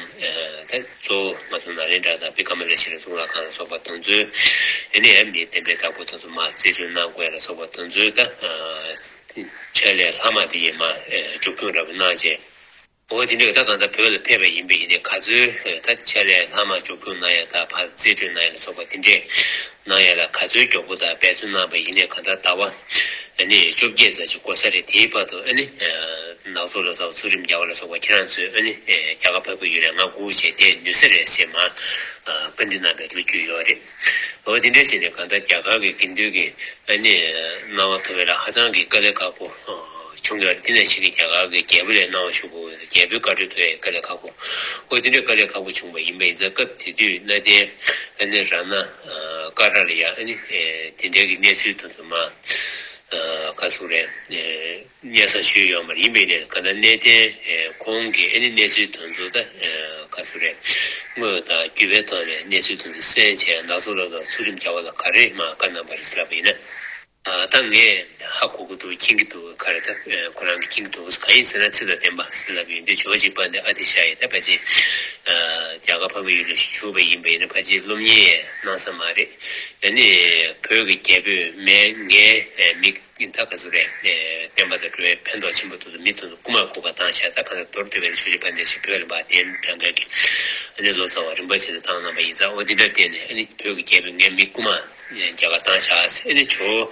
ད་གཙོ་བོ་ང་ཚོ་ནཱ་ལེནྡྲ་དང་བི་ཀ་མ་ལ་ཤི་ལའི་གཙུག་ལག་ཁང་ལ་སོགས་པ་དེ་ཚོའི་ཨ་ནི་མི་བསྟན་པའི་བདག་པོ་དེ་ཚོ་མར་རྩིས་སྤྲོད་གནང་དགོས་ལ་སོགས་པ་དེ་ཚོའི་ད་ཕྱག་ལས་ལྷག་མ་དེ་གས་མར་མཇུག་སྐྱོང་འདྲ་པོ་གནང་བྱས། འོ་དེ་འདྲས་ད་གང་ལྟར་བོད་ལ་ཕེབས་པ་ཡིན་པ་ཡིན་ནའི་ག་ཚོད་ད་ཕྱག་ལས་ལྷག་མ་མཇུག་སྐྱོང་གནང་ཡ་དང་ཕར་རྩིས་སྤྲོད་གནང་ཡ་ལ་སོགས་པ་དེ་འདྲས་གནང་ཡ་ལ་ག་ཚོད་མགྱོགས་པོ་དང་འབད་བརྩོན་གནང་པ་ཡིན་ནའི། གང་ལྟར་ཟླ་བ་ཨ་ནི་བཅོ་བརྒྱད་ཙམ་ཞིག་འགོར་ས་རེད། དེའི་བར་དུ་ཨ་ནི་ནག་ཚོ་ལོ་ཙཱ་བ་ཚུལ་ཁྲིམས་རྒྱལ་བ་ལ་སོགས་པ་ཁྱེད་རང་ཚོས་ཨ་ནི་རྒྱ་གར་འཕགས་པའི་ཡུལ་ལ་མངའ་སྒུག་བྱས་བསྡད་ནུས་ས་རེད་ཟེར་མར་བཀའ་འདྲི་གནང་པའི་ལོ་རྒྱུས་ཡོད་རེད། འོ་དེ་འདྲས་བྱས་ནས་གང་ལྟར་རྒྱ་གར་གྱི་དགེ་འདུན་གྱི་ཨ་ནི་གནང་བ་ཐོབ་པ་ལ་ཧ་ཅང་གི་དཀའ་ལས་ཁག་པོ་བྱུང་ཡོད་རེད། དེ་ནང་བཞིན་གྱི་རྒྱ་གར་གྱི་རྒྱལ་པོ་ལ་གནང་བ་ཞུ་དགོས། རྒྱལ་པོའི་བཀའ་འཁྲོལ་ཐོབ་ཡ་དཀའ་ལས་ཁག་པོ། འོ་དེ་འདྲའི་དཀའ་ལས་ཁག་པོ་བྱུང་བ་ཡིན་པ་ཡིན་ཙང་། སྐབས་དེ་དུས་གནའ་དེང་ཨ་ནི་ར་ན་ཀ་ར་ལ་ཡ་ཨ་ནི་དེ་འདྲའི་གི་གནས་ཚུལ་དེ་ཚོ་མར་ག་ཚོད་རེད། སྙན་སེང་ཞུས་ཡོད་མ་རེད། ཡིན་པས་ནས་གང་ལྟར་གནས་བརྟན་ཁོང་གིས་ཨ་ནི་གནས་ཚུལ་དེ་ཚོ་ད་ག་ཚོད་རེད། དངོས་དང་བརྒྱུད་པའི་ཐོག་ནས་གནས་ཚུལ་དེ་ཚོ་གསན་བྱས། ནག་ཚོ་ལོ་ཙཱ་བ་ཚུལ་ཁྲིམས་རྒྱལ་བ་ལ་ག་རེ་མར་བཀའ་གནང་པ་རེད་ཟེར་ལབ་པ་ཡིན་ན། ད་ངས་ཧ་གོ་གི་འདུག་མཁྱེན་གྱི་འདུག་ག་རེ་ད་ཁོ་རང་གིས་མཁྱེན་གྱི་འདུག་གང་ཡིན་ཟེར་ན། ཚེ་དང་ལྡན་པ་ཟེར་ལབ་པ་ཡིན་དུས་ཇོ་བོ་རྗེ་དཔལ་ལྡན་ཨ་ཏི་ཤ་ཡིས་ད་ཕལ་ཆེར་རྒྱ་གར་འཕགས་པའི་ཡུལ་ལ་བཞུགས་པ་ཡིན་པ་ཡིན་ན་ཕལ་ཆེར་སློབ་གཉེར་གནང་ས་མ་རེད། ཨ་ནི་བོད་ཀྱི་རྒྱལ་པོས་མའི་ངའི་མིག་ད་ག་ཚོད་རེད། བསྟན་པ་དང་འགྲོ་བའི་ཕན་ཐོགས་ཆེན་པོ་དེ་ཚོ་མི་དེ་ཚོ་རྐུ་མ་རྐུ་བ་བཏང་བཞག་ད་ཕ་ད་མདོར་བསྡུས་པའི་ཆོས་རྗེ་དཔལ་ལྡན་ཞིག་བོད་ལ་མར་གདན་འདྲེན་མཁན་གྱི་ཨ་ནི་ལོ་ཙཱ་བ་རིན་པོ་ཆེ་ལ་བཏང་གནང་བ་ཡིན་ཙང་། འོ་དེ་འདྲ་བརྟེན་ནས་ཨ་ནི་བོད་ཀྱི་རྒྱལ་པོས་ངའི་མིག་རྐུ་མ་རྒྱ་གར་བཏང་བཞག་ཟེར། ཨ་ནི་ཇོ་བོ་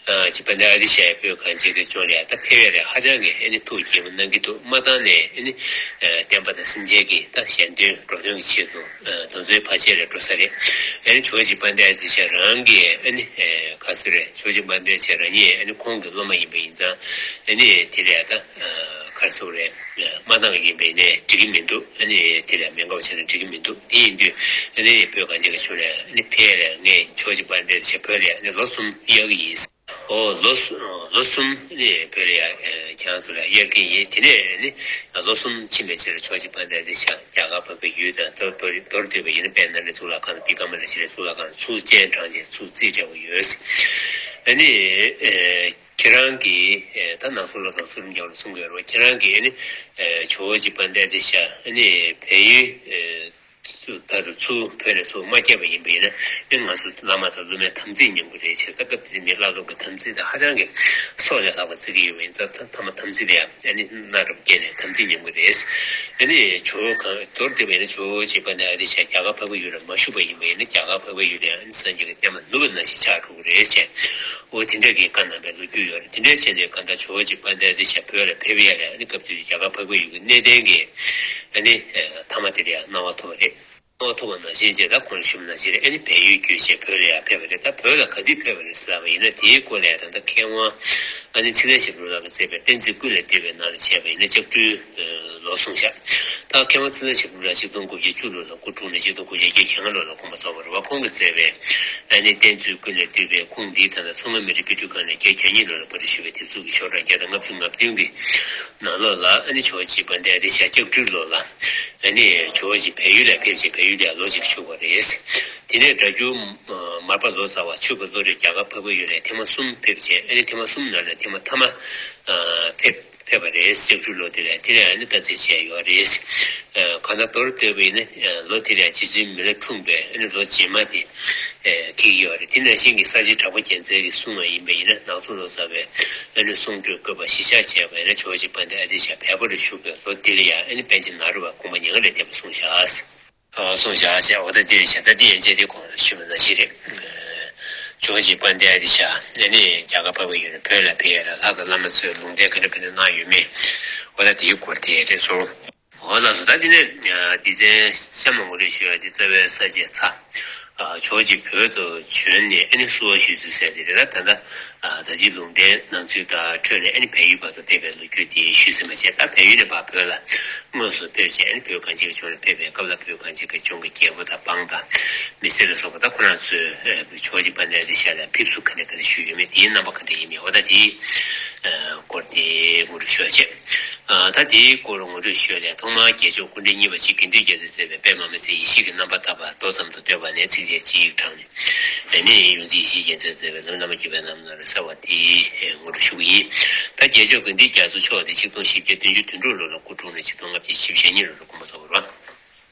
རྗེ་དཔལ་ལྡན་ཨ་ཏི་ཤ་ཡིས་བོད་གངས་ཅན་གྱི་ལྗོངས་ལ་ད་ཕེབས་ཡ་རེད། ཧ་ཅང་གི་ཨ་ནི་ཐུགས་དགྱེས་པོ་གནང་གི་འདུག་མ་བཏང་ནའི་ཨ་ནི་བསྟན་པ་དང་སེམས་ཅན་གྱི་ད་གཞན་དོན་འགྲོ་དོན་གྱི་ཆེད་དུ། དེ་ཚོའི་བར་ཆད་ལས་འགྲོ་ས་རེད། ཨ་ནི་ཇོ་བོ་རྗེ་དཔལ་ལྡན་ཨ་ཏི་ཤ་རང་གིས་ཨ་ནི་ག་ཟེར་རེད། ཇོ་བོ་རྗེ་དཔལ་ལྡན་ཨ་ཏི་ཤ་རང་ཉིད་ཨ་ནི་ཁོང་གི་སློབ་མ་ཡིན་པ་ཡིན་ཙང་། ཨ་ནི་དེ་ལས་ད་ག་ཟེར་རེད། མ་བཏང་ཡིན་པ་ཡིན་ནའི་འགྲིག་གི་མི་འདུག་ཨ་ནི་དེ་ལས་མི་དགའ་བ་བྱས་ན་འགྲིག་གི་མི་འདུག་དེ་ཡིན་དུས་ཨ་ནི་བོད་གངས་ཅན་གྱི་ལྗོངས་ལ་ཨ་ནི་ཕེབས་ལ་ངས་ཇོ་བོ་རྗེ་དཔལ་ལྡན་ཨ་ཏི་ཤ་བོད་ལ་ཨ་ནི་ལོ་གསུམ་གཡར་གི་ཡིན། ཨོ་ལོ་གསུམ་ལོ་གསུམ་ནས་བོད་ལ་ཡ་ཁྱེད་རང་ཚོ་ལ་གཡར་གྱི་ཡིན། དེ་ནས་ནི་ལོ་གསུམ་ཕྱིན་པའི་ཕྱིར་ཇོ་བོ་རྗེ་དཔལ་ལྡན་ཨ་ཏི་ཤ་རྒྱ་གར་འཕགས་པའི་ཡུལ་དང་མདོར་མདོར་བསྡུས་པ་ཡིན་ན་དཔལ་ནཱ་ལེནྡྲའི་གཙུག་ལག་ཁང་དང་བི་ཀ་མ་ལ་ཤི་ལའི་གཙུག་ལག་ཁང་ཚུར་སྤྱན་དྲངས་བྱས་ཚུར་རྩིས་སྤྲད་པ་ཡོད། ཨ་ནི་ཁྱེད་རང་གིས་ད་ནང་སོ་ལོ་ཙཱ་བ་ཚུལ་ཁྲིམས་རྒྱལ་བ་ལ་གསུང་གི་ཡོད་རེད་པ། ཁྱེད་རང་གིས་ཨ་ནི་ཇོ་བོ་རྗེ་དཔལ་ལྡན་ཨ་ཏི་ཤ་ཨ་ནི་བལ་ཡུལ། ད་དུ་ཚུར་བོད་ལ་ཚུར་མ་བསྐྱལ་བ་ཡིན་པ་ཡིན་ན། ཨེ་ང་ཚོ་བླ་མ་དང་སློབ་མའི་དམ་ཚིག་ཉམས་ཀྱི་རེད་ཅེས། ད་སྐབས་དེ་མི་བླ་སློབ་ཀྱི་དམ་ཚིག་དེ་ཧ་ཅང་གི་སྲོག་ལས་ལྷག་པ་བརྩི་གི་ཡོད་པ་ཡིན་ཙང་། ད་ཐ་མ་དམ་ཚིག་དེ་ཡང་ཨ་ནི་གནའ་རབས་སྐྱེས་ནས་དམ་ཚིག་ཉམས་ཀྱི་རེད། ཨ་ནི་ཇོ་བོ་གང་མདོར་བསྡུས་པ་ཡིན་ན། ཇོ་བོ་རྗེ་དཔལ་ལྡན་ཨ་ཏི་ཤ་རྒྱ་གར་འཕགས་པའི་ཡུལ་ལ་མ་བཞུགས་པ་ཡིན་པ་ཡིན་ན། རྒྱ་གར་འཕགས་པའི་ཡུལ་ལ་ཡང་ཨ་ནི་སངས་རྒྱས་ཀྱི་བསྟན་པ་ནུབ་པ་ནང་བཞིན་ཆགས་འགྲོ་གི་རེད་ཅེས། འོ་དེ་འདྲ་གི་བཀའ་གནང་བའི་ལོ་རྒྱུས་ཡོད་རེད། དེ་འདྲ་བྱས་ནས་གང་ལྟར་ཇོ་བོ་རྗེ་དཔལ་ལྡན་ཨ་ཏི་ཤ་བོད་ལ་ཕེབས་ཡ་ལ་ཨ་ནི་སྐབས་དེ་དུས་རྒྱ་གར་འཕགས་པའི་ཡུལ་གྱི་གནས་བརྟན་གྱི་ཨ་ནི་ཐ་མ་དེ་ལ་ཡང་གནང་བ་ཐོབ་པ་རེད། གནང་བ་ཐོབ་པ་ནང་བཞིན་བྱས། ད་ཁོང་ཞུས་པ་ནང་བཞིན་རེད། ཨ་ནི་བལ་ཡུལ་བརྒྱུད་བྱས་བོད་ལ་ཡང་ཕེབས་པ་རེད། ད་བོད་ལ་ག་དུས་ཕེབས་པ་རེད་ཟེར་ལབ་པ་ཡིན་ན། དེའི་སྐོར་ལ་ཡང་ད་ལྟ་མཁས་དབང་ཨ་ནི་ཚེ་བརྟན་ཞབས་དྲུང་ལགས་ཀྱིས་མཛད་པའི་བསྟན་འཛིན་ཀུན་ལས་བཏུས་པའི་ནང་ལ་བྱས་པ་ཡིན་ན་ལྕགས་སྦྲུལ་ལོ་གསུངས་ཤག་ད་མཁས་དབང་ཚེ་བརྟན་ཞབས་དྲུང་ལགས་ཆིག་སྟོང་དགུ་བརྒྱ་བཅུ་ལོ་ལ་སྐུ་འཁྲུངས་ནས་ཆིག་སྟོང་དགུ་བརྒྱ་བརྒྱད་ཅུ་གྱ་ལྔ་ལོ་ལ་དགོངས་པ་རྫོགས་པ་རེད་བ། ཁོང་གིས་མཛད་པའི་ཨ་ནི་བསྟན་འཛིན་ཀུན་ལས་བཏུས་པའི་ཁུངས་འདི་ད་ལྟ་མཚོ་སྔོན་མི་རིགས་དཔེ་སྐྲུན་ཁང་ནས་བརྒྱད་ཅུ་གྱ་གཉིས་ལོ་ལ་པར་སྐྲུན་ཞུས་པའི་དེབ་གཟུགས་ཀྱི་ཤོག་གྲངས་བརྒྱ་དང་ལྔ་བཅུ་ང་བདུན་གྱི་ནང་ལོགས་ལ། ཨ་ནི་ཇོ་བོ་རྗེ་དཔལ་ལྡན་ཨ་ཏི་ཤ་ལྕགས་སྦྲུལ་ལོ་ལ། ཨ་ནི་ཇོ་བོ་རྗེ་བལ་ཡུལ་ལ་ཕེབས་རྗེས་བལ་ཡུལ་ལ་ལོ་གཅིག་བཞུགས་པ་རེད། དེ་ནས་སྒྲ་སྒྱུར་མར་པ་ལོ་ཙཱ་བ་ཆོས་ཀྱི་བློ་གྲོས་རྒྱ་གར་འཕགས་པའི་ཡུལ་ལ་ཐེངས་མ་གསུམ་ཕེབས་རྗེས། ཨ་ནི་ཐེངས་མ་གསུམ་ནང་ནས་ཐེངས་མ་མཐའ་མ་ཨ་ཕེབས་ཕེབས་པ་རེད། ལྕགས་སྦྲུལ་ལོ་དེ་ལ་དེ་ལ་ཨ་ནི་བཀའ་སྩལ་བྱས་ཡོད་རེད། ཨ་གང་ལྟར་མདོར་བསྡུས་པ་ཡིན་ན། ཨ་ལོ་དེ་ལ་རྗེ་བཙུན་མི་ལ་འཁྲུངས་པའི་ཨ་ནི་ལོ་རྗེས་མ་དེ་ཨ་འཁེལ་གྱི་ཡོད་རེད། དེ་ནང་བཞིན་གྱི་ས་སྐྱའི་གྲགས་པ་རྒྱལ་མཚན་གྱིས་གསུངས་པ་ཡིན་པ་ཡིན་ན། ནག་ཚོ་ལོ་ཙཱ་བས་ཨ་ནི་གསུང་སྒྲོས་བཀོད་པ་གཞིར་བཞག་བྱས་པ་ཡིན་ན། ཇོ་བོ་རྗེ་དཔལ་ལྡན་ཨ་ཏི་ཤ་བལ་པོ་ལ་བཞུགས་པའི་ལོ་འདི་ལ་ཡང་ཨ་ནི་པཎ་ཆེན་ནཱ་རོ་པ་དགོངས་པ་མྱ་ངན་ལས་འདས་པ་གསུངས་ཤག་ཨ་གསུངས་བཞག་ཅེས། འོ་ད་འདི་རེད་ཤག་ད་འདི་ཡན་ཆད་དེ་གོང་ལ་ཞུས་པ་ནང་བཞིན་རེད། ཇོ་བོ་རྗེ་དཔལ་ལྡན་ཨ་ཏི་ཤ་ཨ་ནི་རྒྱ་གར་འཕགས་པའི་ཡུལ་ནས་བོད་ལ་ཕེབས་ཡ་ལ་ལྷ་དང་བླ་མ་ཚོས་ལུང་བསྟན་ག་འདྲ་ག་འདྲ་གནང་ཡོད་མེད། འོ་ད་དེའི་སྐོར་དེ་རེད་སོང་། འོ་ལགས་སོ། ད་དེ་ནས་ཨ་སྡེ་ཚན་གཤམ་ལ་ངོ་སྤྲོད་ཞུ་ཡ་དེ། རྩ་བའི་ས་བཅད་ཚ། ཨ་ཇོ་བོ་རྗེ་བོད་དུ་བྱོན་ནས་ཨ་ནི་བསུ་བ་ཞུས་ཚུལ་ཟེར་དེ་རེད། ད་ད་ལྟ་ཨ་ད་ཅི་ལུང་བསྟན་གནང་ཚུལ་དང་འཕྲོས་ནས་ཨ་ནི་བལ་ཡུལ་བར་དུ་ཕེབས་པའི་ལོ་རྒྱུས་དེ་ཞུས་ཟིན་པ་བྱས། ད་བལ་ཡུལ་ནས་ཕར་བོད་ལ་དངོས་སུ་ཕེབས་བྱས། ཨ་ནི་བོད་གངས་ཅན་གྱི་ལྗོངས་ལ་ཕེབས་པའི་སྐབས་ལ། བོད་གངས་ཅན་གྱི་ལྗོངས་ཀྱི་རྒྱལ་པོ་དང་འབངས་དང་མི་སེར་ལ་སོགས་པ་ད་ཁོ་རང་ཚོས་ཨ་ཇོ་བོ་རྗེ་དཔལ་ལྡན་ཨ་ཏི་ཤ་ལ་ཕེབས་བསུ་ག་འདྲ་ག་འདྲ་ཞུས་ཡོད་མེད། དེའི་རྣམ་པ་ག་འདྲ་ཡིན་མིན། འོ་ད་དེའི་ཨ་སྐོར་དེ་ངོ་སྤྲོད་ཞུ་བ་བྱེད། ཨ་ད་དེའི་སྐོར་ངོ་སྤྲོད་ཞུ་ཡ་ལས། ཐོག་མར་རྒྱལ་མཆོག་སྐུ་ཕྲེང་གཉིས་པ་རྗེ་དགེ་འདུན་རྒྱ་མཚོས་མཛད་པའི་དཔལ་མང་མི་ཚེ་ཡེ་ཤེས་ཀྱི་རྣམ་པར་ཐར་པ་མདོ་ཙམ་དུ་བསྡུས་པ་ནས་ཚིགས་བཅད་གཅིག་དྲངས་ནས། ཨ་ནི་ཡོངས་འཛིན་ཡེ་ཤེས་རྒྱལ་མཚན་མཛད་པའི་ལམ་བླ་མ་བརྒྱུད་པའི་རྣམ་ཐར་ཟེར་བ་དེ་ངོ་སྤྲོད་ཞུ་གི་ཡིན། ད་རྒྱལ་མཆོག་དགེ་འདུན་རྒྱ་མཚོ་མཆོག་དེ་ཆིག་སྟོང་བཞི་བརྒྱ་བདུན་ཅུ་དོན་དྲུག་ལོ་ལ་སྐུ་འཁྲུངས་ནས་ཆིག་སྟོང་ལྔ་བརྒྱ་བཞི་བཅུ་ཞེ་གཉིས་ལོ་ལ་དགོངས་པ་རྫོགས་པ་རེད།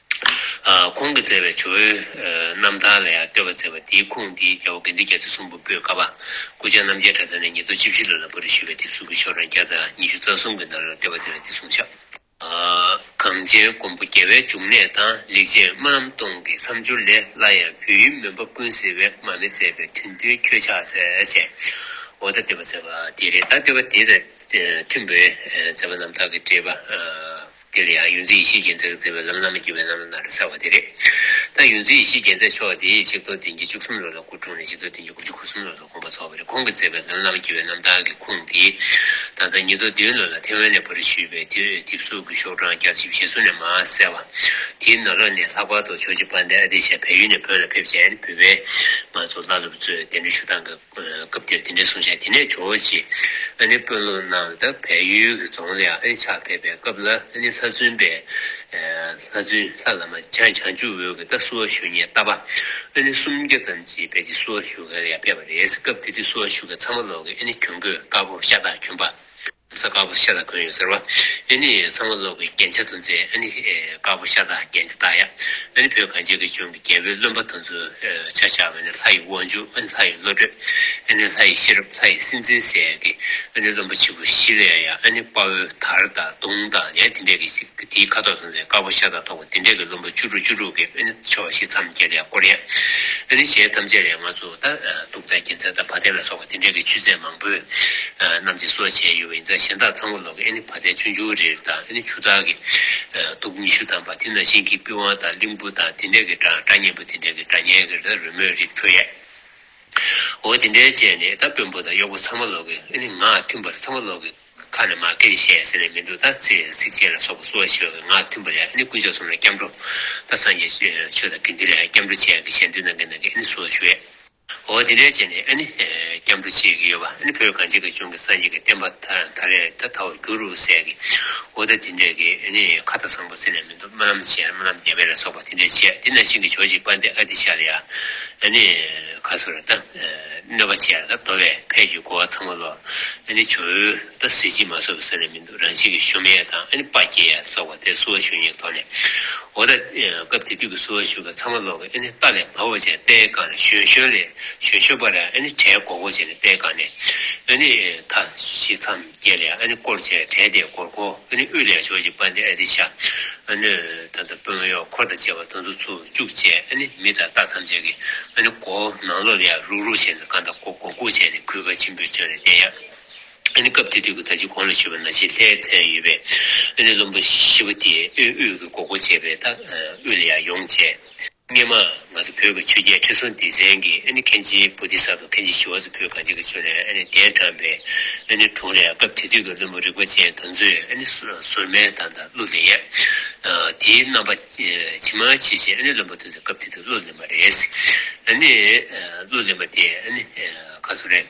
ཨ་ཁོང་གིས་མཛད་པའི་ཇོ་བོའི་ཨ་རྣམ་ཐར་ལ་ཡང་བསྟོད་པ་མཛད་པ་དེའི་ཁུངས་དེ་རྒྱལ་བ་དགེ་འདུན་རྒྱ་མཚོའི་གསུང་འབུམ་པོད་ཀ་པ་སྐུ་བཅར་རྣམ་རྒྱལ་གྲྭ་ཚང་ནས་ཉིས་སྟོང་བཅུ་བཞི་ལོ་ལ་པར་སྐྲུན་ཞུས་པའི་དེབ་གཟུགས་ཀྱི་ཤོག་གྲངས་བརྒྱ་དང་ཉི་ཤུ་རྩ་གསུམ་གྱི་ནང་ལ་བསྟོད་པ་དེ་ལ་འདི་གསུངས་ཤག་ཨ་གངས་ཅན་མགོན་པོ་རྒྱལ་བའི་འབྱུང་གནས་དང་། ལེགས་བྱས་སྨོན་ལམ་སྟོང་གི་མཚམས་སྦྱོར་ལས། སླར་ཡང་བོད་ཡུལ་མུན་པ་ཀུན་སེལ་བའི། མར་མེ་མཛད་པའི་དོན་མཐུན་ཁྱོད་ཕྱག་འཚལ་ཞེས། འོ་ད་བསྟོད་པ་མཛད་པ་དེ་རེད། ད་བསྟོད་པ་དེ་དང་མཐུན་པའི་ཨ་མཛད་པ་རྣམ་ཐར་གྱི་འགྲེལ་པ་ཨ་དེ་ལ་ཡང་ཡོངས་འཛིན་ཡེ་ཤེས་རྒྱལ་མཚན་གྱིས་མཛད་པའི་ལམ་བླ་མ་བརྒྱུད་པའི་རྣམ་ཐར་ནང་ལ་གསལ་བ་དེ་རེད། ད་ཡོངས་འཛིན་ཡེ་ཤེས་རྒྱལ་མཚན་མཆོག་དེ་ཆིག་སྟོང་བདུན་བརྒྱ་བཅུ་གསུམ་ལོ་ལ་སྐུ་འཁྲུངས་ནས་ཆིག་སྟོང་བདུན་བརྒྱ་དགུ་བཅུ་གོ་གསུམ་ལོ་ལ་དགོངས་པ་རྫོགས་པ་རེད། ཁོང་གིས་མཛད་པའི་ལམ་བླ་མ་བརྒྱུད་པའི་རྣམ་ཐར་གྱི་ཁུངས་དེ་ད་ལྟ་ཉིས་སྟོང་བདུན་ལོ་ལ་ཐེ་ཝན་ནས་པར་སྐྲུན་ཞུས་པའི་དེ་དེབ་གཟུགས་ཀྱི་ཤོག་གྲངས་བརྒྱ་ཆ་བཞི་བཅུ་ཞེ་གསུམ་ནས་མར་གསལ་བ། དེའི་ནང་ལོགས་ནས་ལྷག་པར་དུ་ཇོ་བོ་རྗེ་དཔལ་ལྡན་ཨ་ཏི་ཤ་བལ་ཡུལ་ནས་བོད་ལ་ཕེབས་རྗེས་བོད་པའི་ང་ཚོ་བླ་སློབ་ཚོས་གདན་འདྲེན་ཞུ་སྟངས་ཀྱི་སྐབས་དེར་དེ་འདྲ་གསུངས་ཤག་དེ་ནས་ཇོ་བོ་རྗེ་ཨ་ནི་དཔོན་སློབ་གནང་། ད་བལ་ཡུལ་གྱི་རྫོང་ལ་ཡང་ཨ་ནི་ཕྱག་ཕེབས་པའི་སྐབས་ལ། ཨ་ནི་ལྷ་བཙུན་པས་ལྷ་བཙུན་ལྷ་བླ་མ་བྱང་བྱང་ཆུབ་འོད་ཀྱིས་ད་བསུ་བ་ཞུ་མཁན་རྟ་པ་ཨ་ནི་སུམ་བརྒྱ་ཙམ་ཅིག་ཕལ་ཆེར་བསུ་བ་ཞུ་ག་ལ་ཡང་ཕེབས་པ་རེད། སྐབས་དེ་དུས་བསུ་བ་ཞུ་མཁན་ཚང་མ་ལོག་གིས་ཨ་ནི་གྱོན་གོས་དཀར་པོ་ཤ་སྟག་གྱོན་པ། ས་དཀར་པོ་ཤ་སྟག་གོན་ཡོད་ཟེར་བ། ཨ་ནི་ཚང་མ་ལོག་གི་རྒྱན་ཆ་དོན་ཚན་ཨ་ནི་དཀར་པོ་ཤ་སྟག་རྒྱན་ཆ་བཏགས་ཡ། ཨ་ནི་བོད་གངས་ཅན་གྱི་ལྗོངས་ཀྱི་རྒྱལ་པོའི་བློན་པོ་དེ་ཚོའི་ཆ་བཞག་པ་ཡིན་ན། ལྷ་ཡི་དབང་ཕྱུག་ཨ་ནི་ལྷ་ཡི་བློ་གྲོས། ཨ་ནི་ལྷ་ཡི་ཤེས་རབ། ལྷ་ཡི་སེམས་ཅན་ཟེར་ཡ་གི་ཨ་ནི་བློན་པོ་ཆེན་པོ་བཞི་ལ་ཡ། ཨ་ནི་དཔའ་བོའི་དར་དང་མདུང་དང་ཡ་དེ་འདྲས་ཀྱི་ཞིག་དེའི་ཁ་དོག་དོན་ཚན་དཀར་པོ་ཤ་སྟག་ཐོགས་པ་དེ་འདྲས་ཀྱི་བློན་པོ་བཅུ་དྲུག་བཅུ་དྲུག་གི་ཨ་ནི་ཕྱོགས་བཞི་མཚམས་བརྒྱད་ལ་ཡ་བསྐོར་ཡ། ཨ་ནི་གཞན་ཐམས་ཅད་ལ་ཡ་ང་ཚོ་ད་གདུགས་དང་རྒྱལ་མཚན་དང་བ་དན་ལ་སོགས་པ་དེ་འདྲ་གི་མཆོད་རྫས་མང་པོས་ཨ་བསྣམས་ཏེ་གསོལ་བ་བྱས་ཡོད་པ་ཡིན་ཙང་། གཞན་དག་ཚང་མ་ལོག་གིས་ཨ་ནི་བ་དན་ཆུང་ཆུང་རེ་རེ་དང་། ཨ་ནི་ཆུ་དར་གྱི་ཨ་གདུགས་ཉི་ཤུ་ཐམ་པ། དེ་ནང་བཞིན་གྱི་པི་ཝང་དང་གླིང་བུ་དང་དེ་འདྲ་གི་སྒྲ་སྒྲ་སྙན་པོ་དེ་འདྲ་གི་སྒྲ་སྙན་གྱི་རོལ་མོའི་རིགས་འཁྲོལ་ཡས། འོ་དེ་འདྲའི་བྱས་ནས་ད་དཔོན་པོ་དང་གཡོག་པོ་ཚང་མ་ལོག་གིས་ཨ་ནི་ངག་མཐུན་པར། ཚང་མ་ལོག་གིས་ཁ་ནས་མར་སྐད་ཆ་བཤད་ཟེར་ནས་མི་འདུག་ད་ཚིག་ཚིགས་བཅད་ལ་སོགས་པ་གསོལ་བ་ཞུ་བའི་ངག་མཐུན་པར་ཡ། ཨ་ནི་དཀོན་མཆོག་གསུམ་ལ་སྐྱབས་འགྲོ། ད་སངས་རྒྱས་ཆོས་དང་དགེ་འདུན་ལ་ཡ་སྐྱབས་འགྲོ་བྱེད་ཡ་གི་ཞལ་འདོན་གནང་གི་གནང་གི་ཨ་ནི་གསོལ་བ་ཞུ་བས། འོ་དེ་འདྲའི་བྱས་ནས་ཨ་ནི་སྐྱབས་འགྲོ་བྱེད་ཀྱི་ཡོད་པ། ཨ་ནི་བོད་གངས་ཅན་གྱི་ལྗོངས་ཀྱི་སངས་རྒྱས་ཀྱི་བསྟན་པ་ད་ད་རེས་ད་དར་བར་འགྱུར་རོ་ཟེར་གི། འོ་ད་དེ་འདྲའི་གི་ཨ་ནི་ཁ་ཏ་བཟང་པོ་ཟེར་ནས་མི་འདུག་སྨོན་ལམ་བྱས། སྨོན་ལམ་རྒྱས་པ་ལ་སོགས་པ་དེ་འདྲའི་བྱས། དེ་ནང་བཞིན་གྱི་ཇོ་བོ་རྗེ་དཔལ་ལྡན་ཨ་ཏི་ཤ་ལ་ཡ་ཨ་ནི་ ཁ་སོ་ར་ད་གནོད་པ་བྱས་ད་དོ་བས་ཕས་ཀྱི་གོ་བ་ཚང་མ་ལོག་ཨ་ནི་བྱོས་ད་གཟི་བརྗིད་མ་སོགས་པའི་ས་ནས་མི་འདུག་རང་བཞིན་གྱི་ཞུམ་ཡས་དང་ཨ་ནི་དཔའ་སྐྱེ་ཡས་སོགས་པ་དེ་བསུ་བ་ཞུ་ཡས་ཐོག་ནས་འོ་ད་སྐབས་དེ་དུས་ཀྱི་བསུ་བ་ཞུ་མཁན་ཚང་མ་ལོག་གི་ཨ་ནི་རྟ་ལས་མར་བ་བྱས་རྟའི་སྒང་ནས་ཞོན་ཞོན་ལས་ཞོན་ཞོན་པ་ར་ཨ་ནི་གྲལ་སྒོར་སྒོར་བྱས་ནས་རྟའི་སྒང་ནས་ཨ་ནི་ད་ཞི་མཚམས་བརྒྱད་ལས་ཨ་ནི་སྐོར་བྱས་གྲལ་དེ་སྒོར་སྒོར་ཨ་ནི་དབུས་ལས་ཇོ་བོ་རྗེ་དཔལ་ལྡན་ཨ་ཏི་ཤ་ཨ་ནི་ད་ལྟ་དཔོན་གཡོག་འཁོར་དང་བཅས་པ་དེ་ཚོ་ཚུར་བཅུག་བྱས་ཨ་ནི་མི་དང་རྟ་ཐམས་ཅད་ཀྱིས་ཨ་ནི་སྒོ་ནང་ལོགས་ལ་ཡང་རུག་རུག་བྱས་ནས་གང་ལྟར་སྒོ་སྒོར་སྒོར་བྱས་ནས་གུས་པ་ཆེན་པོས་བྱོན་ནས་བསྡད་ཡ། ཨ་ནི་སྐབས་དེ་དུས་ཀྱི་ད་ཅི་གོང་ལ་ཞུས་པ་ནང་བཞིན་ལྷའི་མཚན་ཡོད་པའི་ཨ་ནི་བློན་པོ་ཞི་བ་དེས་དབུས་དབུས་ཀྱི་སྒོར་སྒོར་བྱས་པའི་ད་དབུས་ལ་ཡང་ཡོང་བྱས། སྔོན་མ་ང་ཚོ་བོད་ཀྱི་ཆོས་རྒྱལ་ཁྲི་སྲོང་ལྡེ་བཙན་གྱིས་ཨ་ནི་མཁན་ཆེན་བོ་དྷི་ས་ཏྭ་མཁན་ཆེན་ཞི་བ་ལྷ་བོད་གངས་ཅན་གྱི་ལྗོངས་ནས་ཨ་ནི་གདན་དྲངས་པའི་ཨ་ནི་དྲུང་ལ་སྐབས་དེ་དུས་ཀྱི་བློན་པོ་རིག་པ་ཅན་དེ་ཚོས་ཨ་ནི་ཟུར་མའི་དང་དང་གླུ་ལེན་ཡས། དེའི་རྣམ་པ་ཇི་མ་ཇི་བཞིན་ཨ་ནི་བློན་པོ་དེ་ཚོས་སྐབས་དེ་དུས་གླུ་ལེན་པ་རེད། ཨ་ནི་གླུ་ལེན་པ་དེ་ཨ་ནི་ག་ཚོད་རེད།